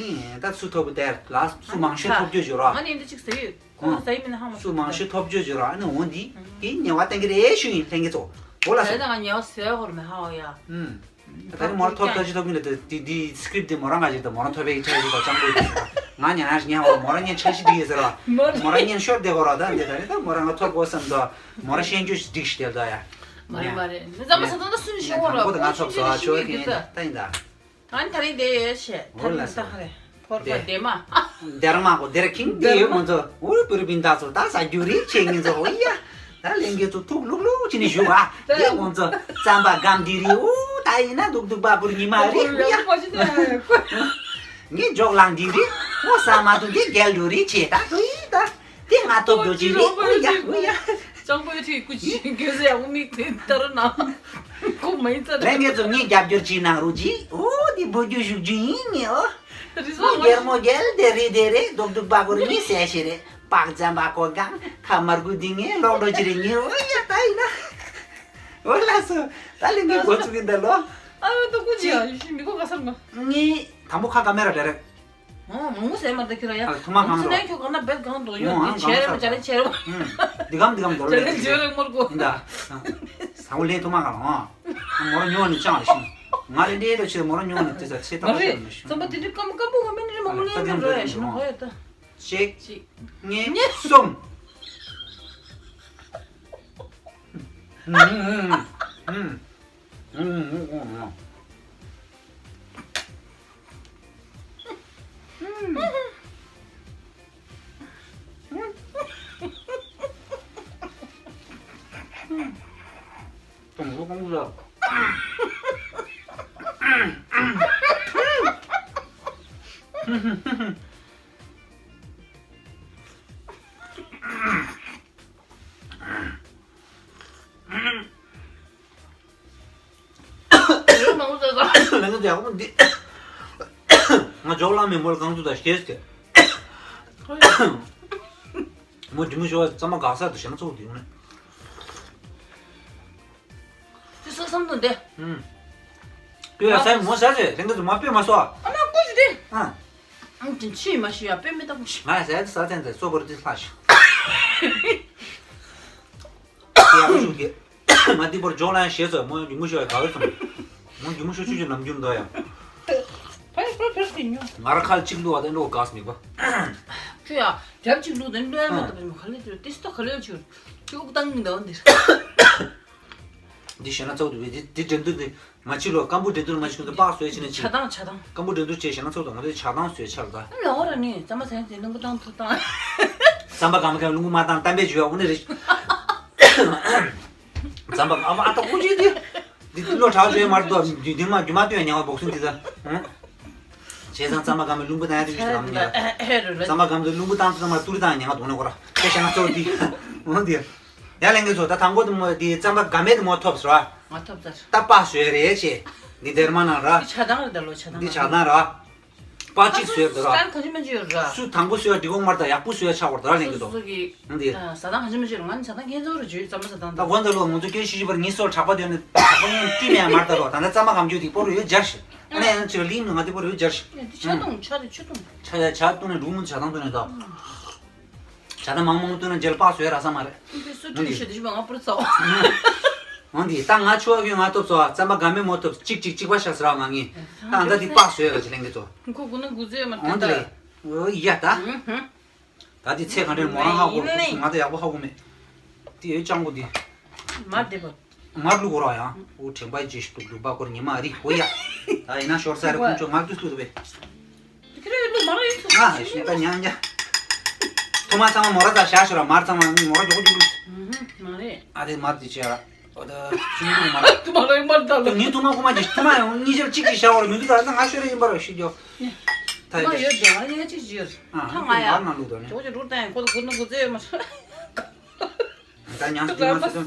ནི་ད་སུ་ཐོབ་པོ་ལྟ་ཡ་ལ་སུ་མང་ཤོས་ཐོབ་རྒྱུ་ཡོད་ར། ཁོང་ཟ་ཡི་མིན་ན་ཧ་མ་སུ་མང་ཤོས་ཐོབ་རྒྱུ་ཡོད་ར་ཨ་ནི་འོ་འདི་དེ་ཉེ་བ་བསྟན་གི་རེད་ཞུ་ཡིན་ལྷན་རྒྱས་ཚོ། འོ་ལ་ད་སོ། ད་ང་ཉེ་བ་ཟོས་ཧོར་མེ་ཧ་འོ་ཡ། ད་རེས་མོ་རང་ཐོབ་ཐོབ་ཅི་ཐོབ་གི་འདུག་དེ་དེ་script་དེ་མོ་རང་ང་ཞིག་དང་མོ་རང་ཐོབ་པའི་འཆར་གཞི་དང་ཅང་པོ་ཡོད་ཟེར་བ། ང་ཉ་ང་ཞིག་ཉ་ཧོར་མོ་རང་ཉན་འཆར་གཞི་འདི་ཡོད་ཟེར་བ། མོ་རང་ཉན་ཤོར་བསྡད་ཧོར་བ་ད་འདི་ད་རེས་ད་མོ་རང་ང་ཐོབ་དགོས་བསམ་དོ། མོ་རང་ཤེས་རྒྱུ་ཞིག་སྒྲིག་ཞིག་དེ་ལ་ད་ཡ། མ་རེད་མ་རེད། འཛམ་བུ་གླིང་ས་ཐང་ད་སུ་ནས་ཤེས་ཧོར་བ་ཁོ་ཤེས་ཀྱི་འདུག་ད་ཡིན་ད། ཨ་ནི་ད་རིང་དེ་ཡོད་ཤེས་ད་རིང་ད་ཧ་རེ་ཕོར་པ་དེ་མ། དེར་མ་གོ་དེར་ཁིང་དེ་ཡོད་ཁོང་ཚོ་འུར་བུར་བིན་ད་ཚོ་ད་ཟ་རྒྱུ་རེད་ཆེ་ངེད་ཚོ་ཨོ་ཡ། ད་ལེན་གེ་ཚོ་ཐུག་ལུག་ལུག་ཅི་ནི་ཞུ་བ་དེ་ཁོང་ཚོ་རྩམ་པ་སྒམ་དེ་རེད་ཨོ་ད་ཡིན་ན་འདུག་འདུག་པ་བུར་ཉི་མ་རེད་ཨོ་ཡ། ངས་འཇོག་ལང་དེ་རེད་ཨོ་ས་མ་ཐུག་དེ་རྒྱལ་འགྲོ་རེད་ཆེ་ད་ཨོ་ཡ་ད། དེ་ང་ཐོབ་འགྲོ་གི་རེད། ཨོ་ཡ་ཨོ་ཡ། ཅང་པོའི་ཁྲིད་སྐུ་མཁྱེན་གྱིས་ཡང་མིག་དེ་ལྟར་ན་ཁོ་མ་ཡིན་ཙང་། ལྷན་རྒྱས་ཚོ་ངས་རྒྱབ་སྐྱོར་བྱེད་གནང་རོགས་གྱིས། ཨོ་དེ་འབོད་རྒྱུ་ཞུ་རྒྱུ་ཡིན་ངས་ཨོ། རི་ཨོ་སོང་རྒྱལ་མོ་རྒྱལ་དེ་རེད་དེ་རེད་རྡོག་རྡོག་པ་གོར་ངས་ཟས་ཤེས་རེད་པག་ཙམ་པ་གོ་གང་ཁ་དམར་དགུ་འདི་ངས་ལོག་འགྲོ་གི་རེད་ངས་ཨོ་ཡ་ད་ཡིན་ན། ཨོ་ལགས་སོ་ད་ལས་ངས་འགོ་བཙུགས་ཡིན་ད་ལོ། ཨ་ཡོ་ད་སྐུ་མཁྱེན་ཡ་ཡུ་ཤི་མི་གོ་ག་སར་མ། ངས་དང་པོ་ཁ་ཀ་མེ་ར་འདྲ་རེད། ཨོ་མང་པོ་ཟས་མ་ད་ཁྱོད་ར་ཡ། ཨ་ཐུག་མ་གང་ཚོ་ནས་ཁྱོད་གང་ན་བེད་གང་འགྲོ་ཡོད་འདི་བྱས་རེད་མ་བྱ་རེད་བྱས་རེད་མ། འདི་གམ་འདི་གམ་འདོར་ལེ་བྱས་རེད་མོར་གོ་འདི་ད། ས་འོ་ལེ་ཐུག་མ་གང་ཨོ། མོ་ར་ཉོ་ནི་ཅང་ལ་ཤིང་། ང་རེ་འདྲེ་རེ་ཆེ་མོ་ར་ཉོ་ནི་དེ་ཚ་ཆེ་ཏག་ཏག་ཆེ་མ་ཤིང་། ཙམ་པ་དེ་འདྲི་ཀམ་ཀམ་པོ་ག་མེད་ནི་རེད་མ་མོ་ལེ་མེད་རོ་ཡ་ཤི་མ་ཧོ་ཡ་ད། གཅིག་གཉིས། གསུམ། ལན་ཡག་པོ་འདི། ང་ཇོག་ལང་མེད་མོལ་གང་ཚུ་དང་སྐྱེས་ཏེ། མོ་འདི་མོ་ཞོ་ཙམ་མ་དགའ་ས་དུ་ཞེ་ན་ཚོགས་འདི་ཡོང་ནས། དེ་སོ་སམ་དང་དེ། ཨུམ། ལྟོས་ཡ་ས་མོ་ཟ་ཟེ་ལེན་གི་དུ་མ་པེ་མ་སོ། ཨ་མ་ཀུ་ཞི་དེ། ཨ། ཨང་ཅིན་ཆི་མ་ཤི་ཡ་པེ་མེ་ཏང་ཤི། ང་ཟ་ཡ་ས་ཚན་དེ་སོ་བར་དི་ལྷ་ཤི། ཡ་མ་ཞུ་གི། ང་འདི་བར་ཇོག་ལང་ཤེས་སོ་མོ་འདི་མོ་ཞོ་ཡ་ག་གི་སོང་། མོ་འདི་མོ་ཞོ་ཆུ་ཆུ་ནམ་རྒྱུན་འདོ་ཡ། ཕ་ཡི་ཕ་ཕ་ཕ་ཉོ། ང་ར་ཁལ་གཅིག་ལུ་བ་དེ་འགྲོ་ག་སྨིག་པ། ཁྱོད་ཡ་རྒྱབ་གཅིག་ལུ་དེ་འགྲོ་ཡ་མ་ཏོ་བ་ཞི་མ་ག་ལེ་དེ་ཏིས་ཏོ་ག་ལེ་ཆུ། ཁྱོད་དབུགས་བཏང་གི་འདུག་འདིར། འདི་ཞེ་ན་ཚོགས་འདུག་པས་འདི་འདི་འགྲན་བསྡུར་འདི་མ་བྱེད་ལོ། སྐམ་པོ་འགྲན་བསྡུར་མ་བྱེད་ཀུན་ཏུ་པགས་བཟོས་བྱས་ནས་ཆ་བྱེད། ཚང་ཆ་ཚང་། སྐམ་པོ་འགྲན་བསྡུར་བྱས་ཞེ་ན་ཚོགས་འདུག་ང་ཚོའི་ཆ་ཚང་བཟོས་ཆགས་ད། ལོ་ར་ནི་རྩམ་པ་ཟན་ཟན་རླུང་བུ་བཏང་ཐུབ་བཏང་། རྩམ་པ་གང་མ་གང་རླུང་བུ་མ་བཏང་གཏམ་པའི་བརྗོད་ཡ་འོ་ནི་རེད། རྩམ་པ་ཨ་མ་ཨ་ཏོ་ཀུ་ཅི་དེ། འདི་ལོ་གྲགས་བརྗོད་མར་ཏོ་འདི་འདི་མ་རྒྱུ་མ་ཏོ་ཡ་ཉང་བ་བོགས་སུན་འདི་ད། བྱས་ཙང་རྩམ་པ་གང་མ་རླུང་བུ་བཏང་ཡ་དེ་བཞིན་གཏམ་ཉ། རྩམ་པ་གང་མ་རླུང་བུ་བཏང་ཐུབ་ཙམ་མ་ཏུ་རི་བཏང་ཉང་བ་དོག་ནི་ཀོ་ར་དེ་ཞེ་ན་ཚོགས་འདི། འོ་འདི། ཡ་ལེན་གི་ཚོ་ད་དང་པོ་དེ་མོ་དེ་རྩམ་པ་དགའ་མེད་དེ་མོ་ཐོབ་ཟེར་བ། ང་ཐོབ་ཚར། ད་པགས་བཟོས་རེད་ཅེ། འདི་སྡེར་མ་ནང་ར། འདི་ཆ་ཚང་རེད་ད་ལོ་ཆ་ཚང་། འདི་ཆ་ཚང་ར། པགས་གཅིག་བཟོས་རེད་ད་ར། སི་ཊལ་གང་ཅི་མ་ཅི་ཡོད་ར། སུ་དང་པོ་བཟོས་ཡ་འགྲིག་གོ་མར་ད་ཡག་པོ་བཟོས་ཡ་ཆགས་བར་ད་ར་ལེན་གི་སོ་ཚོ་ཚོ་གི། འདི། ཟ་ཐང་གང་ཅི་མ་ཅི་ཡོད་ར་ང་ནི་ཆ་ཚང་ཁྱེད་ཚོ་རུ་བརྗོད་རྩམ་པ་ཟ་ཐང་ད། ད་གོ་འདི་ལོ་ང་ཚོ་སྐྱེ་ཤི་ཤི་བར་ངི་སོ་གྲགས་པ་དེ་ནི་གྲགས་པ་ངོ་བཀྲུས་མེད་མར་ད་རོ། ད་ནི་རྩམ་པ་གང་ཅི་ཡོད་དེ་པོ་རུ་ཡོད་སྦྱར་ཤི། ཨ་ནི་ཡང་ཅི་ལིང་ནི་ང་དེ་པོ་རུ་ཡོད་སྦྱར་ཤི། འདི་ཆ་བཏུང་ཆ་དེ་ཆུ་བཏུང་། ཆ་ཡ་ཆ་བཏུང་ནས་འབྲུག་མོ་ཆ་ཚང་བཏུང་ནས་ད། ཇ་དང་མང་མང་བཏུང་ན་རྗེས་ལ་པགས་བཟོས་ར་ས་མ་རེད། ཁྱོད་སུ་འདི། ཁྲུས་ཤོད་དེ་ཞུ་བ་ང་པུར་ཚོ། འོ་འདི་ད་ང་ཆུ་བ་གི་ང་ཐོབ་ཚོ་རྩམ་པ་དགའ་མེད་མོ་ཐོབ་གཅིག་གཅིག་གཅིག་པ་ཤ་ཟ་ར་མ་ངེས། ད་ཨ་ད་འདི་པགས་བཟོས་ར་ཅི་ལེན་གི་ཚོ། ཁོ་དགུ་ན་དགུ་ཚོད་མ་འོ་འདི་རེད། འོ་ཡ་ད། ད་འདི་ཚེ་ག་འདྲེར་མོ་རང་ཧ་གོ་ཡིན་ནའི། ང་ད་ཡག་པོ་ཧ་གོ་མེད། འདི་ཡོད་ཅང་གོ་འདི། མ་བདེ་པ། མར་བླུག་གོ་ར་ཡང་། འོ་དྲན་པ་ཇེ་ཞིག་ཏུ་འགྲུབ་པ་སྐོར་ཉི་མ་རི་ཧོ་ཡ། ད་ཡིན་ན་ཤོར་ས་རེ་ཁུང་ཆོ་མར་བླུག་བླུག་བེ། ཁྱེད་རང་ཡོད་ལུགས་མ་ར་ཡོད་ཚུལ། ང་ཞིག་ད་ཉང་རྒྱ། ཐུ་མ་ཚང་མ་མོ་ར་ད་བཞག་ཤོར་ར་མར་ཚང་མ་མོ་ར་མགྱོགས་རྒྱུག་ལུགས། མ་རེད། ཨ་དེ་མར་དེ་བྱས་ར། འོ་ད་ཤིང་ཐུ་མ་ར། ཐུ་མ་ར་ཡིན་པར་ད་ལ། ངའི་ཐུ་མ་ཁོ་མ་ཅིག་ཐུ་མ་ཡང་གཉིས་ཆར་གཅིག་ཅིག་བཞག་བར་མི་འདུག་ད་ང་ཤོར་ཡིན་པར་ཤི་རྒྱོ། ཐ་ཡོད་ཅིག་ང་ཡ་གཅིག་བྱས། ཨ་ཐ་ང་ཡ། མར་ན་ལུགས་ད་ནི། ཇོ་ཇོ་རུ་ད་ཡང་ཁོ་ད་དགུ་ན་དགུ་ཚོད་ཡོད་མ་རེད། ད་ཉང་སྟེང་མ་སི་ཏུ་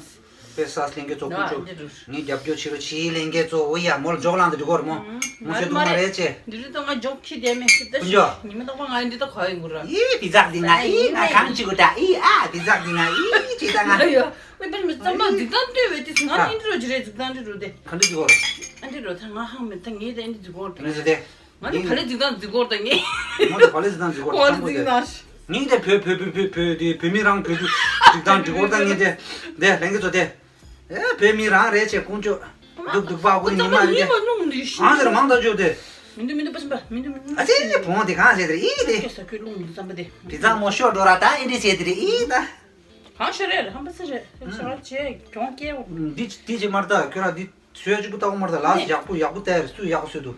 པེ་སཱས་ལེན་གེ་ཙོ་ཀུ་ཅོ། ངས་རྒྱབ་སྐྱོར་བྱེད་རོགས་བྱེད་ལེན་གེ་ཙོ། འོ་ཡ་མོལ་འཇོག་ལང་དུ་འགྲོ་གོ་ར་མོ། མོ་ཤོད་དུ་མ་རེད་ཅེ། འདི་རི་ཏོ་ང་འཇོག་ཁྱི་དེ་མེད་ཤི་ད་ཀུ་ཅོ། ཉི་མ་ཏོག་པ་ང་འདི་ཏོ་ཁོ་ཡིན་གུ་ར། ཨི་པི་ཛག་འདི་ན་ཨི་ང་གང་ཅི་གུ་ད་ཨི་ཨ་པི་ཛག་འདི་ན་ཨི་ཅི་ད་ང་། ཨ་ཡོ། ཨོ་པར་མི་ཙམ་མ་འཛིག་སྟངས་ལྟོས་བས་ཏིས་ང་ཨ་འདི་རོ་ཇི་རེད་འཛིག་སྟངས་འདི་རོ་དེ། ག་འདི་འདི་གོ་ར། ཨ་འདི་རོ་ད་ང་ཧང་མེད་ད་ངས་ད་ཨ་འདི་འཛིག་གོ་ར། ཨ་འདི་ཟེར་དེ། ང་ནི་བ་ལེ་འཛིག་སྟངས་འཛིག་གོ་ར་ད་ངས། མོ་ད་བ་ལེ་འཛིག་སྟངས་འཛིག་གོ་ར་ཆང་པོ་དེ། ངས་དེ་བོད་བོད་བོད་བོད་བོད་དེ་བོད་མི་རང་བོད་དུ་འཛིག་སྟངས་འཛིག་གོ་ར་ད་ངས་དེ། དེ་ལྷན་གི་ཚོ་དེ། ཨེ་བོད་མི་རང་རེད་ཆེ་ཀུང་ཅོ། སྡུག་སྡུག་པ་ཀུ་ཉི་མ་རེད་ཆེ། ཨང་ཟེར་མང་ད་ཅོ་དེ། མི་འདུག་མི་འདུག་པ་ཆེན་པ་མི་འདུག་མི་འདུག་ཨ་ཙི་བོང་དེ་གང་ཟེར་དེ་ཨི་དེ། ཁྱེད་ས་ཁུལ་རླུང་འདུག་བསམ་པ་དེ། དེ་ཚང་མོ་ཤོ་འགྲོ་ར་ད་ཨི་འདྲི་ཟེར་དེ་རེད་ཨི་ད། གང་ཤོར་རེད་ཧམ་པ་སི་རེད་ཤོར་ར་ཆེ་གྱོང་སྐྱེ་བོ། འདི་འདི་ཅི་མར་ད་ཁྱོད་ར་འདི་བཟོས་ཅིག་པུ་ཏག་མར་ད་ལགས་ཡག་པོ་ཡག་པོ་ཏེར་སུ་ཡག་པོ་བཟོས་འདུག་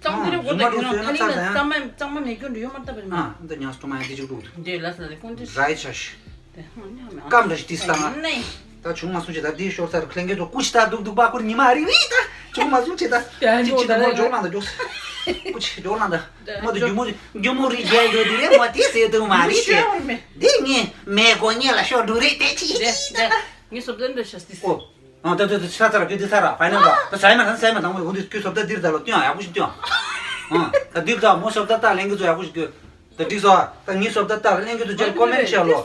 གཙང་མ་རེད་འོ་ད་ཁྱོད་རང་ཐ་ལི་ན་གཙང་མ་གཙང་མ་མེད་རྒྱུ་འདྲ་ཡོད་མ་ལྟ་བ་མ། ཨ་འདི་ཉག་སྟོང་མ་ཡང་འདི་ཅིག་འདུག་འདི་ལ་ས་ལ་ཀུན་འདི་རའི་ཆ་ཤི། སྐམ་རེ་ཏི་ས་ང་། ད་བྱུང་མ་སོང་ཅི་ད་འདི་ཤོར་ས་རུ་ཁ་ལེན་གེ་ཚོ་ཀུ་ཤི་ད་འདུག་འདུག་པ་ཁུར་ཉི་མ་རི་བི་ད་བྱུང་མ་སོང་ཅི་ད་ཅི་ཅི་ད་མོ་འཇོག་ལང་ད་འཇོག་ཀུ་ཤི་འཇོག་ལང་ད་མོ་ད་རྒྱུ་མོ་རྒྱུ་མོ་རི་རྒྱལ་འགྲོ་འདི་རེད་མོ་དེ་ཟེར་དུ་མ་རི་ཅི་འདི་ངས་མེ་གོ་ཉེ་ལ་ཤོར་འགྲོ་རེད་དེ་ཅི་ད། ངས་སོབ་ཏན་འདྲ་ཤ་སྟི། ཨོ། ཨ་ད་ད་ད་ཆ་ཚར་གི་འདི་ཚར་ར་ཕའི་ནལ་ར་ད་ཟ་ཡི་མ་ད་ཟ་ཡི་མ་དང་པོ་འོ་འདི་ཁྱོད་སོབ་ད་འདིར་ད་ལོ་སྟོན་ཨ་ཡག་པོ་ཞིག་སྟོན་ཨ། ད་འདིར་ད་མོ་སོབ་ད་ད་ལེན་གི་ཚོ་ཡག་པོ་ཞིག་སྟོན། ད་འགྲིག་སོ་ད་ངའི་སོབ་ད་ད་ལེན་གི་ཚོ་ཅར་ཀོ་མེན་ཤ་ལོ།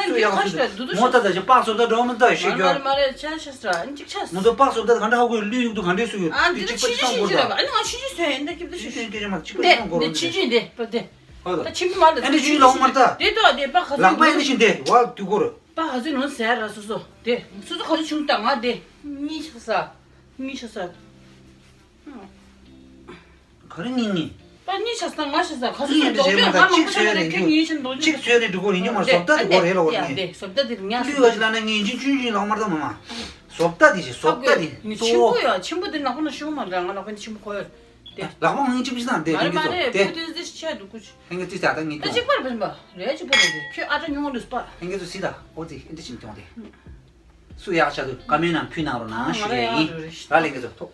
སུ་ཡག་པོ་ཞིག་སྟོན་མོ་ད་ད་ཞིག་པག་སོབ་ད་འགྲོ་མི་ད་ཤེས་རྒྱུ། མ་རེད་ཆ་ཤ་སྲ་འཇིག་ཆ། མོ་ད་པག་སོབ་ད་ག་འདྲ་ཧ་གོ་ལུས་ཡུག་ཏུ་ག་འདྲས་སུ་ཡོད། ཨ་འདི་ད་ཆི་ཆི་ཤིན་ཅི་རེད་བ་ཨ་ནི་ང་ཆི་ཆི་སོན་ཡིན་ད་སྐྱིབ་ད་ཤི། ཆི་ཆི་མ་ཆི་པ་ཆི་མ་གོ་རོ་ཆི་ཆི་འདི་པ་དེ། ད་ཆི་མི་མ་ལ་ཨ་འདི་ཆི་ལ་འོ་མ་ད། དེ་ད་དེ་པག་ག་ལག་པ་ཨ་འདི་ཤིན་དེ་བ་དུ་གོ་རོ། པ་ག་ཚོད་ནོར་ཟེར་ར་སོ་སོ། དེ་སོ་སོ་ག་ཚོད་བྱུང་ད་ང་དེ། གཉིས་ཆ་ས། གཉིས་ཆ་ས། ག་རེ་གཉིས་གཉིས། པ་གཉིས་ཆ་ས་ང་ཆ་ས་ག་ཚོད་གཉིས་ཆ་ས་ང་མང་པོ་ཆ་ས་རེད་ཁྱོད་གཉིས་ཆ་འདོགས་གཉིས་ཆ་ས། གཅིག་ཚོད་རེད་འགྲོ་གོ་རེད་ཉི་མ་བཟོ་ལྟ་དུ་གོ་རེད་ལ་འོ་རེད། དེ་བཟོ་ལྟ་དེ་རིང་ཉག་ལུས་བ་ཞིག་ལ་ན་ངས་ཅིན་ཆུན་ཆུན་ལོག་མར་ད་མ་མ། བཟོ་ལྟ་དེ་ཞིག་བཟོ་ལྟ་དེ་ནི་ཆེན་པོ་ཡ་ཆེན་པོ་དེ་ནག་པོ་ན་ཤོང་མ་རེད་ང་ལག་པ་ནི་ཆེན་པོ་གོ་ཡོད། དེ། ལག་པ་ངའི་གཅིག་པུ་ཞིག་དང་དེ་མ་རེད་མ་རེད་བུ་དེ་དེ་ཆེ་འདུག་ཀུ་ཅི། ཧེང་གི་ཙི་ཙ་ད་ངའི་ད་གཅིག་པར་བེམ་པ་རེད་གཅིག་པོ་རེད་དེ་ཁྱོད་ཨ་ཏྲ་ཉུང་ལུས་པ། ཧེང་གི་ཙི་ཙི་ད་ཨོ་ཙི་ཨེ་འདྲི་ཅིང་ཀྱོང་དེ། སུ་ཡག་ཆ་དུ་ཀ་མེན་ནང་ཕུལ་གནང་རོགས་གནང་ཞུ་ཡས་ཡིན། ར་ལེན་གི་ཙོ་ཐོ།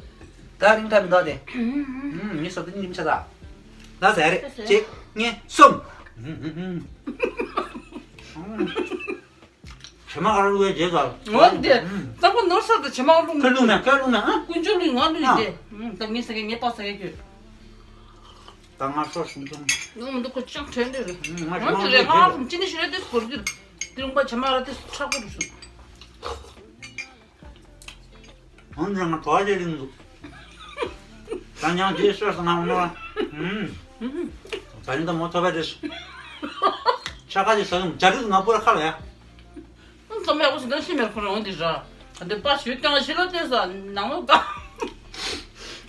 ད་རིང་ཐ་མི་འདོག་དེ། ཧུམ་ཧུམ་ཧུམ་ངའི་སོབ་ད་ནི་རིམ་ཆ་ད། ད་ཟ་རེད། གཅིག་གཉིས་གསུམ། བྱེ་མ་ཁ་ར་བླུགས་པའི་རྗེས་སུ། འོ་དེ། གཙང་པོ་ནོར་ས་དང་བྱེ་མ་བླུགས། ཁོས་བླུགས་མེད། ཁོས་བླུགས་མེད་ཨ། དཀོན་མཆོག་བླུགས། ང་བླུགས་ཏེ། ད་ངས་ཟ་གི། ངས་པགས་ཟ་གི་ཁྱོད། ད་ང་སོ་སུམ་ཅུང་། ཡོང་མི་འདུག་ཁོ་ཅང་དྲན་འདྲ་རེད། ང་ང་ཅི་རེད། ང་ཅི་རེད། ཅི་ནས་ཞུ་རེད། དེ་སྐོར་གྱུར། དེ་རིང་པ་བྱེ་མ་ར་དེ་ཁྲག་པོ་རུ་སོང་། འོན་ཀྱང་ང་གྲོགས་ཅིག་ཡིན་འདུག་ད་ཉང་དེའི་ཤོར་སོང་ང་ནོ། ད་ཡིན་ད་མོ་ཐོབ་པ་རེད། ཆ་ག་ཅིག་ཟ་ཡོང་། ཇ་རིགས་ང་པོ་ར་ཁ་ལ་ཡ། ཙམ་ཡག་པོ་ཞིག་ད་ཤི་མེར་ཁོ་རང་འོང་དེ་ར། ད་འདི་པ་ཞུ་ཀྱང་ཤི་ལོ་དེ་ས་ནང་ལོ་ཀ་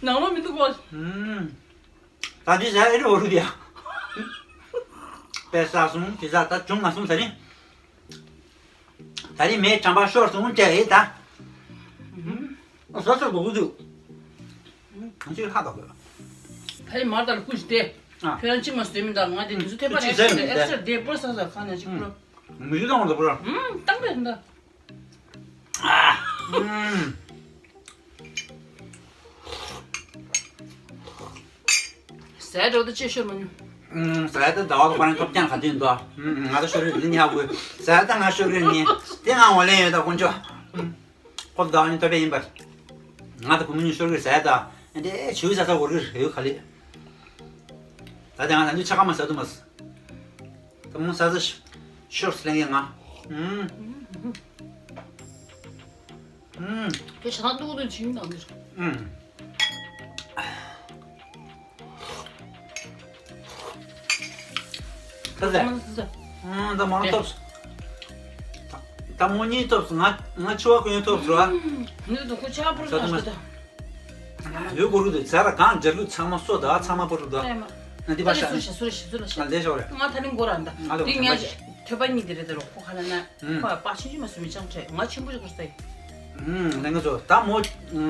ནང་ལོ་མི་འདུག་གོ། ད་འདི་ཟ་ཨེ་རེད་འོ་རུ་དེ་ཡ། པེ་ས་སོང་དེ་ཟ་ད་བྱུང་མ་སོང་ཟ་རིང་། ད་རིང་མེ་གྲམ་པ་ཤོར་སོང་དེ་ཨེ་ད། ཨ་སོ་སོ་གོ་གུ་འདུག་ཅིག་ལྷག་དགོས། ཕ་ཡི་མར་དང་ལ་ཀུ་ཞིག་དེ། ཨ། ཁྱོད་རང་གཅིག་མ་ཟོས་མིན་ད། ང་དེ་དུས་ཚོད་ཐེབས་པ་ཅིག་རེད་ཟོས་མིན་ཨེ་ད། སར་དེ་པོ་ས་ས་ཁ་ན་ཅིག་པོ། མི་ཞིག་དང་འོང་ད་པོ་ར། ཨུམ་བཏང་པས་འདི། ཟས་འགྲོ་དུ་ཅི་ཤོར་མ་མྱོང་། ཟས་དུ་ཟླ་བ་དུ་པ་ནི་ཐོབ་ཀྱང་ག་དུས་འདུག་ང་དུ་ཤོར་རིགས་ཉག་དགོས། ཟས་དུ་ང་ཤོར་རིགས་ཉེ། དེ་ང་འོ་ལེན་ཡོད་ད་དཀོན་མཆོག་ཁོ་ཟླ་བ་ནི་ཐོབ་པ་ཡིན་པར། ང་དུ་བུ་མོ་གཉིས་ཤོར་རིགས་ཟས་ད། འདི་ཆུ་ས་ས་འོར་གི་རེ་ཡོད་ག་ལེ། ད་དེ་ང་ད་འདི་ཆ་ཁ་མ་ཟ་དུ་མ་ཟ། ད་མོ་ས་ས་ཤོར་སི་ལེན་གི་ང་། ཨུམ། ཨུམ། དེ་ཞག་འདུག་ཏུ་ཇིང་དང་འདིར། ཨུམ། ད་ཟེ། ཨུམ། ད་མ་ཐོབ། ད་མོ་གཉིས་ཐོབ་སོང་། ང་ང་ཆུ་བ་ཀུན་ཐོབ་སོང་། ནུས་དུ་ཁུ་ཆག་པོར་ད་ཤི་ད། ཡོད་གོ་རུ་དུ་ཟ་ར་གང་འཇར་ལུ་ཚང་མ་སོ་ད་ཚང་མ་པོ་རུ་ད། ན་འདི་པ་ཤ། སུ་ལ་ཤ་སུ་ལ་ཤ་སུ་ལ་ཤ། ང་ལས་ཤོར་རེད། ང་ད་ནི་མགོ་ར་འདའ། ང་ལ་འདི་ངས་ཐོད་པ་གཉིས་དེ་རེད་ད་རོ་ཁོ་ཁ་ལ་ན། ཁོ་ཡ་པ་ཆེན་ཆུ་མ་སུ་མི་ཅང་ཁྲེ་ང་ཆེན་པོ་ཞིག་གོ་སྟེ། ལས་ང་ཚོ་ད་མོ་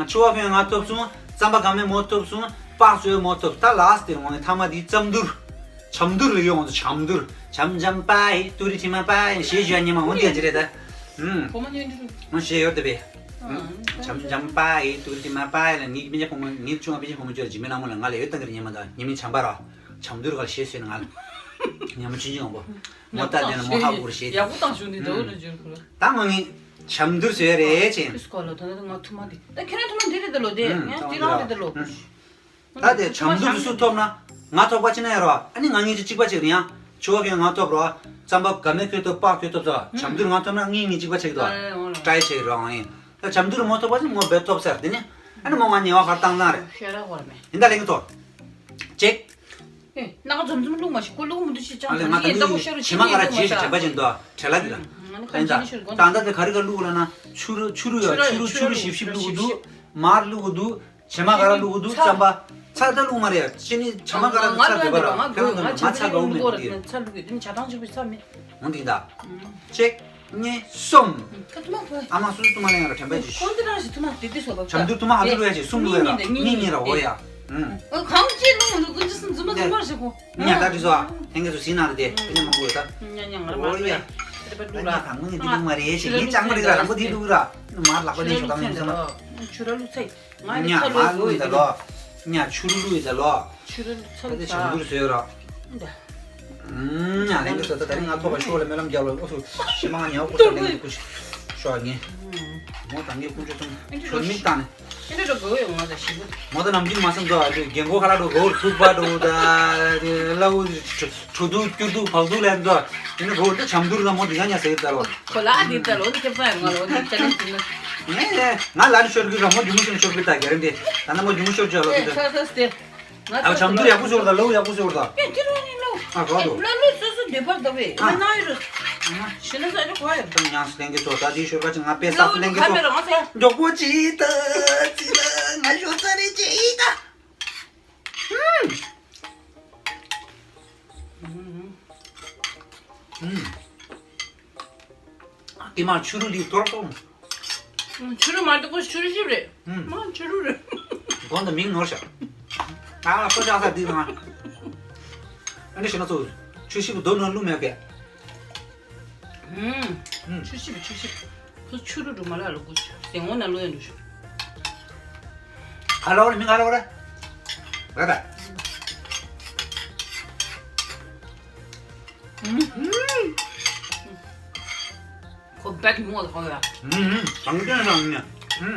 ཆུ་བ་ཕན་ང་ཐོབ་སོང་། རྩམ་པ་ག་མེ་མོ་ཐོབ་སོང་། པགས་ཚོས་མོ་ཐོབ། ད་ལ་སྟེ་ངོ་ནས་ཐ་མ་དེ་རྩམ་འདུར། ཆམ་འདུར་ལ་ཡོང་ཚོ་ཆམ་འདུར། ཆམ་ཆམ་པ་ཧེ་ཏུ་རི་ཐི་མ་པ་ཧེ་ཞེས་ཞུ་ཉི་མ་འོང་དེ་ཅི་རེད་ད། ཨུམ། གོ་མ་ཉོན་འདི་རུ། ང་ཞེས་ཡོད་དེ་བས། ཨུམ། ཆམ་ཆམ་པ་ཧེ་ཏུ་རི་ཐི་མ་པ་ཧེ་ལ་ངའི་སྤུན་ཀྱག་ཕོ་མོ་ངའི་ཆུང་བ་སྤུན་ཀྱག་ཕོ་མོ་ཅོ་ཇི་མི་ལ་མོ་ལ་ང་ལ་ཡོད་ད་གི་ཉི་མ་ད་ཉི་མ་ཆམ་པ་ར། ཆམ་འདུར་ག་ལ་ཞེས་ཟེར་ན་ང་ལ། ཉི་མ་ཆུང་ཆུང་བ། མོ་ལྟ་དེ་ན་མོ་ཧ་གོ་ར་ཞེས། ཡག་པོ་བཏང་བྱུང་འདི་འདྲ་བོ་ལ་འཇུར་གོ་ར། ད་ང་ངའི་ཆམ་འདུར་ཟེར་རེད་ཅེ། ཁིས་གོ་ལ་ད་ད་ང་ཐུ་མ་འདི་ད་ཁྱེད་རང་ཐུ་མ་འདི་རེད་ད་ལོ་དེ་ངས་འདི་རང་རེད་ད་ལོ། ད་དེ་ཆམ་འདུར་སུ་ཐོབ་ན། ང་ཐོབ་པ་ཅི་ན་ཡ་རོ། ཨ་ནི་ང་ངེད་ཀྱི་གཅིག་པ་ཅིག་རེད་ཡང་། ཆུ་བ་ཁྱོད་ང་ཐོབ་རོ། རྩམ་པ་ག་མེ་ཁྱོད་ཐོབ་པགས་ཁྱོད་ཐོབ་ཚོ། ཆམ་འདུར་ང་ཐོབ་ན་ངེད་གཉིས་གཅིག་པ་ཅིག་དོ། ཨ་ཨོ་ལ། ཏྲའི་ཅིག་རོ་ཨང་ཡིན། ད་ཆམ་འདུར་མོ་ཐོབ་པ་ཅིག་མོ་བེ་ཐོབ་ཟེར་དེ་ནི། ཨ་ནི་མོ་ང་ཉེ་བ་ཁར་བཏང་ན་རེད། ཤེས་ར་བར་མེད། ཡིན་ད་ལེན་གི་ཐོ། ཅེག་ཨེ་ནག་འཛོམ་འཛོམ་བླུགས་མ་ཤི་ཁོ་བླུགས་མི་འདུག་ཤི་ཅང་ཨ་ལེ་ང་ད་ལྟ་ལྟ་བུ་ཤོར་ཕྱི་མ་ག་ར་རྗེས་སུ་དྲན་པ་ཅན་དོ། བྲེལ་ལ་གི་ར། ཨ་ནི་ཁ་ལེན་ད་ཇི་ནི་ཤོར་དགོན་ད་ད་ད་ད་ག་རི་ག་བླུགས་ལ་ན་ཆུ་རུ་ཆུ་རུ་ཡ་ཆུ་རུ་ཆུ་རུ་ཞིབ་ཞིབ་བླུགས་འདུག་མར་བླུགས་འདུག་བྱེ་མ་ག་ར་བླུགས་འདུག་ཚ་རྩམ་པ། ཚ་ད་བླུགས་མ་རེད། ཅི་ནི་བྱེ་མ་ག་ར་ང་ཚ་ལོས་འདོད་པ་ར། ང་ཁྱེད་རང་ང་ཚོ་ང་ཚ་གའུ་མེད་འོང་གི། ཚ་བླུགས་གི་དེ་ནི་ཇ་ཐང་གཅིག་པུ་ཚ་མེད། འོང་འདི་ད། གཅིག་གཉིས། གསུམ། ཁ་ཐུ་མ་ཁོ། ཨ་མ་སུ་སུ་ཐུ་མ་ལེན་ཡ་ར་དྲན་པ་ཅིག་ཁོ་འདི་རང་ཞིག་ཐུ་མ་དེ་དེ་སོ་ལོ། ཇ་འདུར་ཐུ་མ་ཧ་ལུ་རུ་ཡ་ཅིག་གསུམ་ལུ་ཡ་ར་གཉིས་གཉིས་ར་འོ་ཡ། ཨུམ། ཨ་ཁང་ཅི་ནུ་མ་ནུ་ཀུན་ཅི་སུམ་ཛུ་མ་ཛུ་མ་ཞིག་གོ། ཉ་ད་དྲི་སོ་ཨ། ཧེང་གེ་སུ་སི་ན་རེ་དེ་ཧེང་གེ་མང་པོ་ཡོད་ད། ཉ་ཉ་ང་ར་མ་རེ། འོ་ཡ། དེ་པ་ལུ་ར། ད་ང་ངི་འདི་ལུ་མ་རེ་ཞེས་ངའི་ཅང་མ་རེ་ར་རང་པོ་དེ་ལུ་ར། མར་ལག་པ་ནས་ཤོག་ད་ངི་སོ་ན། ཆུ་ར་ལུ་ཚེ། ང་ཉ་ནི་ཚ་མ་ལུ་ལུ་ཡི་ད་ལོ། ལོ། ཉ་ཆུ་རུ་ལུ་ཡི་ད་ལོ། ཆུ་རུ་ལུ་ཚ་ད་ལུ་དེ་ཆང་ཚ། འདུར་བཟོས་རོགས། ད། ཉ་ལེན་གི་ཟོ་ད་ད་རིང་ང་ཐོག་པ་ཤོག་ལ་སྨོན་ལམ་རྒྱབ་ལ་ཨོ་སུ་ཤི་མ་ང་ཉ་ཀུ་ཤ་ལེན་གི་ཀུ་ཤ་ཤོག་ངེ། མོ་ད་ངེ་ཀུ་ཅོ་ཐུང་ཁོ་མིག་བཏང་ནས། ཨེ་འདྲ་འགྲོ་གོ་ཡོང་ང་ད་ཞིག་མོ་ད་ནམ་རྒྱུན་མ་སེམས་དོ་ཨ་དུ་རྒན་གོ་ཁ་ལ་འགྲོ་གོ་ཐུག་པ་འགྲོ་ད་ལ་འུ། གྲུ་དུ་སྐྱུར་དུ་བག་དུ་ལེན་དོ། ཡིན་ན་གོ་ད་ཆམ་དུར་ལ་མོ་དི་ག་ཉ་ཟེར་ད་ལོ། ཁོ་ལ་ཨ་དི་ད་ལོ་ནི་ཁེ་ཕ་ཡང་ང་ལོ་ནི་ཅ་ལེན་ཅི་ན། ངས་ང་ལ་ནི་ཤོར་གི་ར་མོ་རྒྱུ་མོ་ཤོར་ཤོར་གི་ད་ག་རེ་འདི་ད་ན་མོ་རྒྱུ་མོ་ཤོར་ཅོ་ལོ་གི་ད། ཨ་ཆམ་དུར་ཡག་པོ་ཤོར་ད་ལོ་ཡག་པོ་ཤོར་ད། ཨེ་དེ་རུ་ནི་ལོ། ཨ་གོ་དོ། ལོ་ལོ་སོ་སོ་འདོད་པར་ད་བས་ཨ་ན་ཡོད་རུ། ཤི་ན་ས་ནི་གོ་ཡོད། ད་ཉང་སི་ལེན་གི་ཚོ་ད་དི་ཤོར་ག་ཅི་ང་པེ་ས་སུ་ལེན་གི་ཚོ། མགྱོགས་པོ་ཅི་ད་ཅི་ད་ང་ཤོར་ས་རེ་ཅི་ད། ཨུམ། ཨུམ། ཨ་དེ་མ་ཆུ་རུ་ལི་ཏོར་ཏོར། ཨུམ། ཆུ་རུ་མ་གཏོགས་ཆུ་རུ་ཞིབ་རེད། ཨུམ། མ་ཆུ་རུ་རེད། དགོང་དུ་མིང་ནོར་ཤག་ཨ་ལ་སོ་ཅག་ས་དེ་དང་། ཨ་ནི་ཤི་ན་ཚོ་ཆུ་ཞིབ་རྡོ་ནོར་ལུ་མེད་པས། ཨུམ། ཆུ་ཞིབ་ཆུ་ཞིབ། ཁོ་ཆུ་རུ་རུ་མ་ལ་ལུ་གུ་ཆུ་ཟེ་ངོ་ན་ལུ་ཡན་རུ་ཤུ། ཧ་ལོ་རེ་མིང་ཧ་ལོ་རེ། རེད་ད། ཁོ་བེག་ཉུང་བ་ལ་ཧོ་ཡ། ཧུམ་ཧུམ། གང་ཅན་རང་ཉ། ཧུམ།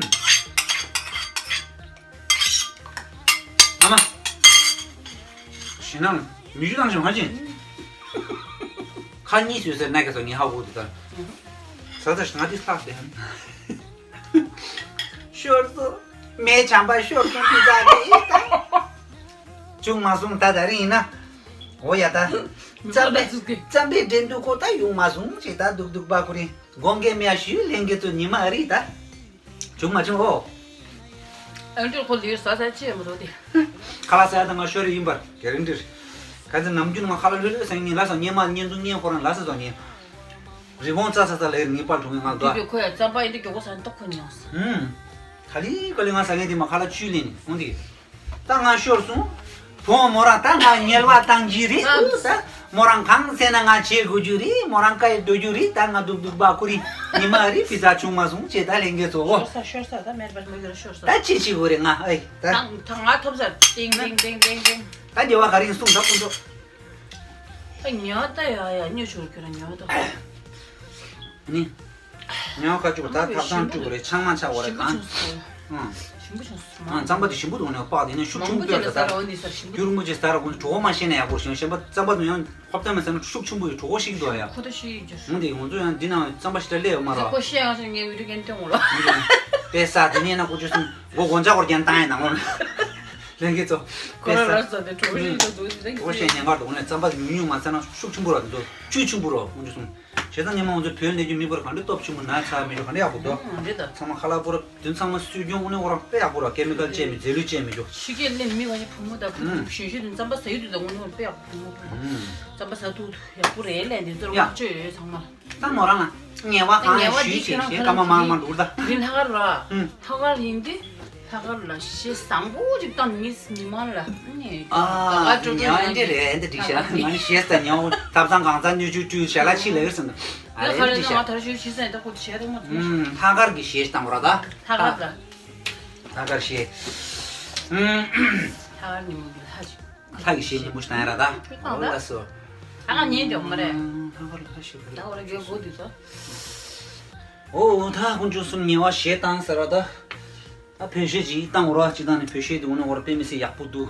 ཨ་མ། ཞེ་ནང་མི་ཞུ་དང་ཞུ་ཧ་ཅིན། ཁ་གཉིས་སུས་ཟེར་ན་ག་སོ་ངི་ཧ་གོ་དུ་ད། ས་ས་ང་དི་ལྷག་དེ་ཧམ། ཤོར་སོ། མེ་ཆམ་པ་ཤོར་སོ་དི་ཟ་གི་ད། བྱུང་མ་སོང་ད་ད་རིང་ཡིན་ན། འོ་ཡ་ད། རྩམ་པའི་རྩམ་པའི་འགྲན་བསྡུར་ཁོ་ད་ཡོང་མ་སོང་ཅེས་ད་སྡུག་སྡུག་པ་ཁོ་རིང་དགོང་གེ་མེ་ཡ་ཞུས་ལེན་གེ་ཚོ་ཉི་མ་ཨ་རི་ད། བྱུང་མ་བྱུང་ཨོ། ཨ་འདྲ་ཁོ་ལིར་ཟ་ཟ་ཅེས་མ་རོ་དེ། ཁ་ལག་ཟ་ཡ་ད་ང་ཤོར་ཡིན་པར་གེ་རེན་ཏིར། ག་ཚོད་ནམ་རྒྱུན་ང་ཁ་ལག་ལྷོད་ལྷོད་ཟ་ངེས་ལ་སོ་ངེས་མ་ཉན་འདུག་ངེས་ཁོ་རང་ལ་སོ་ཟ་ངེས། རི་བོང་ཙ་ཙ་ཙ་ལེར་ངེས་པར་འགྲོ་ངེས་ང་དོ། དེ་ཁོ་ཡ་རྩམ་པ་ཡིན་དུ་མགྱོགས་པོ་ཟ་ཏོག་ཁོ་ཉོས་སོ། ཧུམ། ད་ལི་ཀ་ལི་ང་ཟ་ངེས་དེ་མ་ཁ་ལག་བཅུད་ལེན་ནི་འོང་དེ། ད་ང་ཤོར་སོང་། བུ་མོ་རང་ད་ང་ཉལ་བ་བཏང་གི་རེད་ཨུ་ད། མོ་རང་གང་ཟེར་ན་ང་བྱེད་དགོས་རྒྱུ་རེད། མོ་རང་ཀ་ཡི་འགྲོ་རྒྱུ་རེད། ད་ང་སྡུག་སྡུག་པ་ཁོ་རི་ཉི་མ་རི་ཕི་ཟ་བྱུང་མ་སོང་ཅེས་ད་ལེན་གེ་ཚོ་འོ། ཤོར་ས་ཤོར་ས་ད་མེད་པར་མི་གར་ཤོར་ས། ད་ཅི་ཅི་གོ་རེད་ང་ཨེ་ད། ད་ད་ང་ཐོབ་ས་ཏིང་ཏིང་ཏིང་ཏིང་ཏིང་། ད་རྒྱལ་བ་ག་རིང་གསུང་ད་ཀུན་ཚོ། ད་ཉོ་ད་ཡ་ཡ་ཉོ་ཆུར་ཁྱོད་རང་ཉོ་ད། ནི། ཉོ་ཁ་ཅུག་ད་ཐབ་ཚང་ཅུག་རེད་ཆང་མ་ཆག་བ་རེད་གང་། ཞིམ་པོ་བྱུང་སོང་། ཞིམ་པོ་བྱུང་སོང་། ཨང་རྩམ་པ་དེ་ཞིམ་པོ་འདུག་ནས་པགས་དེ་ནས་ཤུགས་ཆུང་པོས་ད་ད། རྒྱུ་རུ་མོ་ཅེས་ཟ་ར་གོ་གྲོགས་མ་ཤེས་ན་ཡག་པོ་ཞིང་ཞིམ་པ་རྩམ་པ་དུ་ཡང་ཧོབ་ཏེ་མ་ཟ་ན་ཤུགས་ཆུང་པོ་ཡི་གྲོགས་ཤིག་འདུག་ཡ། ཁོ་ད་ཤི་ཡི་འཇུ། འོན་ཏེ་ང་ཚོ་ཡང་འདི་ན་རྩམ་པ་ཞིག་ད་སླེབས་ཡོད་མ་རེད། ཁོ་ཤི་ཡང་ཤི་ངའི་བི་ཌིའོ་རྒན་སྟོན་འོ་ལ། དཔེ་ས་དེ་ནས་ན་ཁོ་ཅུ་སུམ་མགོ་སྒོ་ལྕགས་སྐོར་རྒྱན་བཏང་ཡིན་ནང་ལོ། ལྷན་རྒྱས་ཚོ། ཁོ་ར་ར་ཟ་དེ་གྲོགས་ཤིག་ད་འདུག་དེ་འོ་ཤེས་ཉན་གར་འདུག་ནས་རྩམ་པ་ཉུང་ཉུང་མ་ཟ་ན་ཤུགས་ཆུང་པོ་ར་འདུག་བཅུད་ཆུང་པོ་ར་ཁོ་ཅུ་སུམ། བྱས་ཙང་ཉི་མ་ང་ཚོ་བོད་ནས་རྒྱུ་མི་བར་ག་འདྲ་སྟོབས་ཆེན་པོ་ན་ཚ་མི་འགྲོ་ག་འདྲ་ཡག་པོ་འདུག་འདི་ད། ཚང་མ་ཁ་ལག་པོ་ར་དུན་ཚང་མ་སུས་སྐྱོང་དངོས་གནས་འོ་རང་དཔེ་ཡག་པོ་ར་ཀེ་མི་ཀལ་བཅས་མི་རྫས་ལུད་བཅས་མི་འགྲོ། ཕྱི་རྒྱལ་སླེབས་མི་བ་ཞིག་བུ་མོ་དང་བུ་ཐུག་ཞུན་ཞུ་དུ་རྩམ་པ་ཟ་ཡུལ་དུ་དང་དངོས་གནས་དཔེ་ཡག་པོ་བུ་མོ་བུ་མོ། རྩམ་པ་ཟ་ཐུག་ཐུག་ཡག་པོ་རེད་ལས་འདི་ཚོར་ཡ། བ་བཅོས་ཡོད་ཚང་མ། ད་མོ་རང་ལ་ངལ་བ་གང་ངལ་བ་ཞུས་འདི་བྱས་ཁྱེད་རང་ཞེས་ཁ་མ་མང་མང་འདུག་ད། འདི་ལྷག་དཀར་ར། ཨུམ། ལྷག་དཀར་ཡིན་འདི། ལྷག་དཀར་ལ་ཞེ་བཟང་པོ་ཅིག་བཏང་མི་མི་མང་ལ་ནི་ཨ་ག་ག་ཉལ་འདི་རེད་འདི་འགྲིག་ཤག་ང་ནི་ཞེས་ད་ཉལ་ཐབ་ཚང་གང་ཚང་ནུས་ཆུ་བཀྲུས་ཞལ་ལག་ཕྱི་ལ་ཡོད་ཟིན་ད་ཨ་ལ་རེད་ཁ་འདི་ལ་འགྲིག་ང་ཤག་ད་ཞུ་ཞིག་ཟེར་ད་ཁོ་ཞེ་ད་མ་ཐུབ་ཤག་ཨུམ། ལྷག་དཀར་གྱི་ཞེས་བཏང་བ་ར་ད། ལྷག་དཀར་ལ། ལྷག་དཀར་ཞེས། ཨུམ། ལྷག་དཀར་ཉིན་མོ་གི་ལྷ་ཞིག་ལྷ་ཡི་ཞེས་ཉིན་མོ་ཞིག་བཏང་ཡ་ར་ད། ཁྱོད་བཏང་ད། ཨོ་ལ་སོ། ད་ང་ཉན་དེ་འོ་མ་རེད། ཨང་ཧ་གོ་ལ་ཤི་གི་ད་འོ་ར་རྒྱལ་སྒོ་དུས་ཚོད། ཨོ་ད་ཀུན་སྤྱོད་གསུམ་ཉེ་བ་ཞེས་བཏང་ཟེར་བ་ད། ད་བོད་གཞས་ཅིག་བཏང་འོ་ར་ཅིག་བཏང་ནས་བོད་གཞས་དེ་འོ་ནས་འོ་ར་དཔེ་མི་སྲིད་ཡག་པོ་འདུག་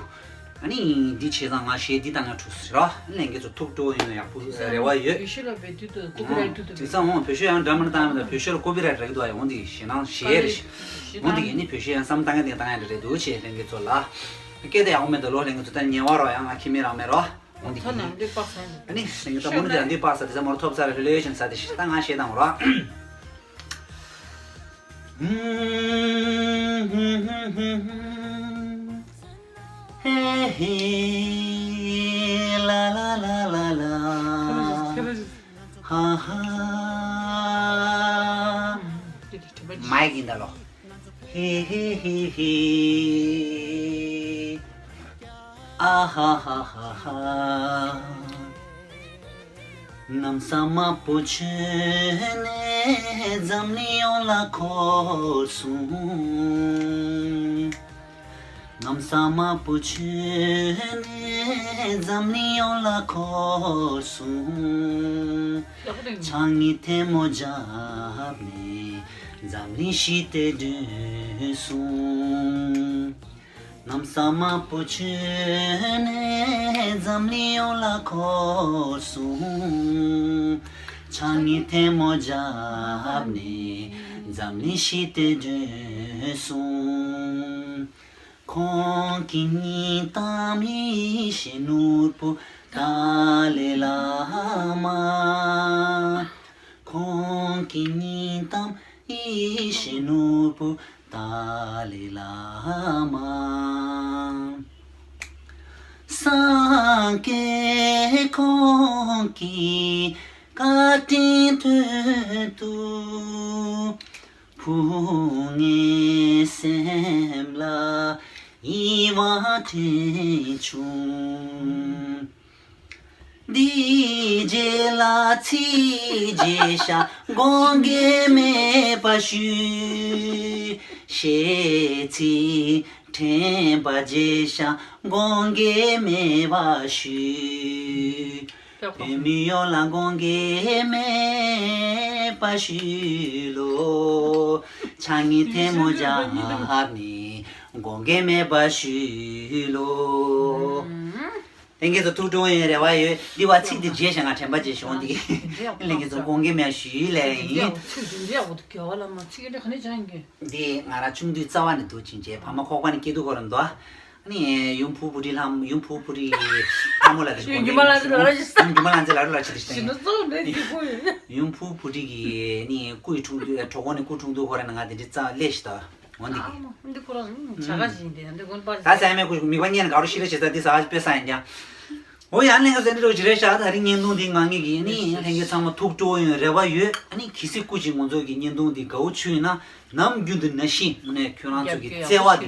ཨ་ནི་འདི་བྱས་ཙང་ང་གཞས་འདི་བཏང་ཡ་ཁྲུས་ཟེར་ར་ལྷན་རྒྱས་ཚོ་ཐུགས་སྤྲོ་ཡོང་ཡག་པོ་རེ་བ་ཡོད། བོད་གཞས་ལ་བེད་དུས་དུ་ཀོ་པི་རའེ་ཊི་ཐུག་དེ་ཙང་འོང་བོད་གཞས་ཡང་འདྲ་མིན་བཏང་ཡོད་ད་བོད་གཞས་ལ་ཀོ་པི་རའེ་ཊི་རག་གི་འདུག་ཡ་འོང་དེ་ཞེ་ནང་གཞས་རེད། འོང་དེ་ཡིན་ནི་བོད་གཞས་ཡང་བསམ་བཏང་ཡ་དེ་བཏང་ཡ་རེད་འདུག་ཆེ་ལྷན་རྒྱས་ཚོ་ལ། སྐད་དེ་ཡག་པོ་མེད་ད་ལོ་ལྷན་རྒྱས་ཚོ་ད་ཉེ་བ་རོ་ཡང་ང་ཁྱི་མི་རང་མེད་རོ། འོང་དེ་ད་ཡིན། ནང་འདི་པག་ས་ཡིན། ཨ་ནི་ལྷན་རྒྱས་ཚོ་མུ་ནི་ད་འདི་པག་ས་དེ་ཚ་མོར་ཐོབ་ཚར་རེ་ལེ་ཤན་ས་དེ་ཤི་ད་ང་གཞས་བཏང་རོ། ཧེ་ཧེ། ལ་ལ་ལ་ལ་ལ། ཧ་ཧ། མའི་ཀི་འདི་ལོ། ཧེ་ཧེ་ཧེ་ཧེ། ཨ་ཧ་ཧ་ཧ་ཧ། གནམ་ས་དམར་པོ་ཆེ་ནས་འཛམ་གླིང་ཡོངས་ལ་འཁོར་སོང་། གནམ་ས་དམར་པོ་ཆེ་ནས་འཛམ་གླིང་ཡོངས་ལ་འཁོར་སོང་། ཕྱག་གཉིས་ཐལ་མོ་སྦྱར་ནས་འཛམ་གླིང་ཞི་བདེ་སྒྲོན་སོང་། གནམ་ས་དམར་པོ་ཆེ་ནས་འཛམ་གླིང་ཡོངས་ལ་འཁོར་སོང་། ཕྱག་གཉིས་ཐལ་མོ་སྦྱར་ནས་འཛམ་གླིང་ཞི་བདེ་སྒྲོན་སོང་། ཁོང་གི་སྙིང་གཏམ་ཡེ་ཤེས་ནོར་བུ་ཏཱ་ལའི་བླ་མ། ཁོང་གི་སྙིང་གཏམ་ཡེ་ཤེས་ནོར་བུ་ཏཱ་ལའི་བླ་མ། སངས་རྒྱས་ཁོང་གི་བཀའ་དྲིན་དོན་དུ། བུ་ངའི་སེམས་ལ་ཡིད་དབང་དྲན་བྱུང་། འདིའི་རྗེས་ལ་ཚིག་བརྗེད་བྱ་དགོངས་འགལ་མེད་པར་ཞུ། བཤད་ཚིག་ཕྲེང་བ་བརྗེད་བྱ་དགོངས་འགལ་མེད་པར་ཞུ། བོད་མི་ཡོངས་ལ་དགོངས་འགལ་མེད་པ་ཞུས་ལོ། ཕྱག་གཉིས་ཐལ་མོ་སྦྱར་ནས་དགོངས་འགལ་མེད་པ་ཞུས་ལོ། ལྷན་རྒྱས་ཚོ་ཐུགས་སྤྲོ་ཡིན་རེ་བ་ཡོད། འདི་བ་ཚིག་འདི་བརྗེད་བཞག་ང་དྲན་པ་བརྗེད་བྱུང་འདི། ལྷན་རྒྱས་ཚོ་དགོངས་འགལ་མེད་ཞུས་ལེ་ཡིན། འདི་ང་རང་ཆུང་དུས་རྩ་བ་ནས་འདུག་ཅིང་བྱས་ཕ་མ་ཁོག་པ་ནས་སྐྱེས་དུས་ཁོ་རང་འདུག་ཨ་ནི་ཡུམ་བུ་བུ་ཁྲིད་ལྷ་ཡུམ་བུ་བུ་ཁྲིད་ཀྱི་ལྷ་མོ་ལ་རེ་ཞིག་ཡུམ་རྒྱུ་མ་ལ་ཚེ་ལ་ར་ཞིག་ཡུམ་རྒྱུ་མ་ལ་ཚེ་ལ་ར་ལ་ཞིག་ཞིག་ན་ཙོ་འདྲ་ཡི་གོ་ཡོད། ཡུམ་བུ་བུ་ཁྲིད་ཀྱི་ནི་སྐུའི་འཁྲུངས་དུས་གྲོགས་པོ་ནི་སྐུ་འཁྲུངས་དུས་ཁོ་ར་ནི་ང་དེ་འདྲི་རྩ་ལས་ཞིག་ད་འོ་འདི་གི། འདི་ཁོ་ར་བྱ་དགའ་ཞིག་ཡིན་ཏེ་འདི་དགོན་པ་ད་ས་ཡ་མའི་སྐུ་མིག་པ་ཉན་དགའ་རོ་ཤི་རེ་བྱེད་ས་འདི་ས་ཨ་ཅི་དཔེ་ས་ཡིན་ཀྱང་། འོ་ཡང་ལྷན་རྒྱས་ཚོ་འདི་རོ་ཅི་རེད་ཤག་ད་རིང་བརྙན་ཐུང་འདི་ང་ངེད་ཀྱི་ནི་ལྷན་རྒྱས་ཚང་མ་ཐུགས་སྤྲོ་ཡོང་རེ་བ་ཡོད། ཨ་ནི་གལ་སྲིད་སྐུ་མཁྱེན་ང་ཚོ་གི་བརྙན་ཐུང་འདི་དགའ་བོ་བྱུང་ཡོད་ན་ནམ་རྒྱུན་དུ་ནང་བཞིན་དངོས་གནས་ཁྱོད་རང་ཚོ་གི་བརྩེ་བ་འདི་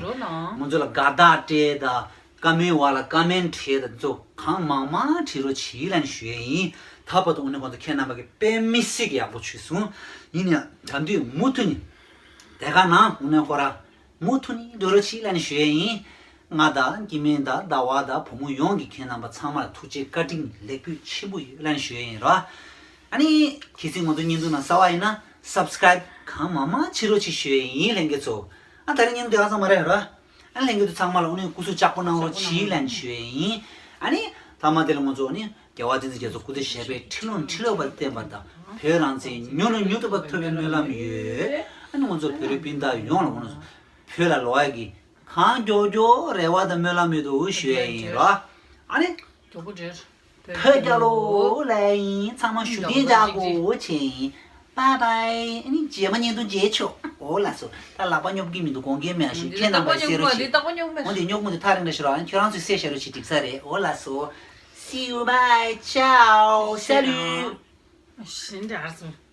ང་ཚོ་ལ་དགའ་རྟགས་སྤྲད་དང་བཀའ་མོལ་བ་ལ་བཀའ་མོལ་བྲིས་དང་ཚོ་གང་མང་མང་བྲིས་རོགས་བྱིས་ལབ་ནས་ཞུ་ཡས་ཡིན། ད་བར་དུ་དངོས་གནས་ཁོང་ཚོ་ཁྱེད་རྣམ་པ་གི་དཔེ་མི་སྲིད་ཀྱི་ཡག་པོ་བྱུང་སོང་། ཡིན་ཡང་ད་དུས་མུ་མཐུད་ནས་དེ་ག་ནང་དངོས་གནས་ཁོ་ར་མུ་མཐུད་ནས་འགྲོ་རོགས་བྱིས་ལབ་ནས་ཞུ་ཡས་ཡིན། ང་དང་སྐྱེ་དམན་དང་ཟླ་བ་དང་བུ་མོ་ཡོངས་ཀྱི་ཁྱེད་རྣམ་པ་ཚང་མ་ལ་ཐུགས་རྗེ་བཀའ་དྲིན་ལེགས་འབུལ་ཆེན་པོ་ཡོད་ལབ་ནས་ཞུ་ཡས་ཡིན་རོ། ཨ་ནི་གལ་སྲིད་ང་ཚོ་བརྙན་ཐུང་ནང་གསར་པ་ཡིན་ན་སབ་སི་ཀ་རབ་གང་མང་མང་བྱེད་རོགས་བྱེད་ཞུ་ཡས་ཡིན་ལྷན་རྒྱས་ཚོ། ཨ་ད་རིང་བརྙན་ཐུང་དེ་ག་ཚང་མ་རེད་རོ། ཨ་ལྷན་རྒྱས་ཚོ་ཚང་མ་ལ་དངོས་གནས་སྐུ་གཟུགས་ལྕགས་པོ་གནང་རོགས་བྱིས་ལབ་ནས་ཞུ་ཡས་ཡིན། ཨ་ནི་ཐ་མ་དེ་ལ་ང་ཚོ་ཨ་ནི་རྒྱལ་བ་བསྟན་འཛིན་རྒྱ་མཚོ་སྐུ་ཚེ་ཞབས་པད་ཁྲི་ལོ་ཁྲི་ལོ་བར་བརྟན་པ་དང་བོད་རང་བཙན་མྱུར་ལ་མྱུར་ཐུབ་པ་ཐོབ་པའི་སྨོན་ལམ་ཡོད། ཨ་ནི་ང་ཚོ་བོད་རིགས་སྤུན་ཟླ་ཡོངས་ལ་ང་ཚོ་བོད་ལ་ལོག་ཡ་གི་གང་མགྱོགས་མགྱོགས་རེ་བ་དང་སྨོན་ལམ་ཡོད་དོ་ཞུ་ཡ་ཡིན་རོ། ཨ་ནི་མགྱོགས་པོ་འབྲེལ། བོད་རྒྱལ་ལོ་ལ་ཡིན་ཚང་མ་ཞུ་བདེ་འཇགས་གོ་ཆེ་ཡིན། Bye bye། ཨ་ནི་རྗེས་མ་བརྙན་ཐུང་མཇལ་ཆོག་འོ་ལགས་སོ། ད་ལག་པ་སྙོབ་ཀྱི་མི་འདུག་དགོངས་འགལ་མེད་ཞུ་ཁྱེད་རྣམ་པ་གསལ་རོགས་ཞེས། འོ་འདི་སྙོབ་མོ་འདི་ཐག་རིང་རེ་ཞུ་རོགས་ཁྱོད་རང་ཚོས་གསལ་བཤད་རོགས་ཞེས་འགྲིག་ས་རེད། འོ་ལགས་སོ། See you, bye, ciao, salut། ཞེས་འདྲ་ཨར་སོང་།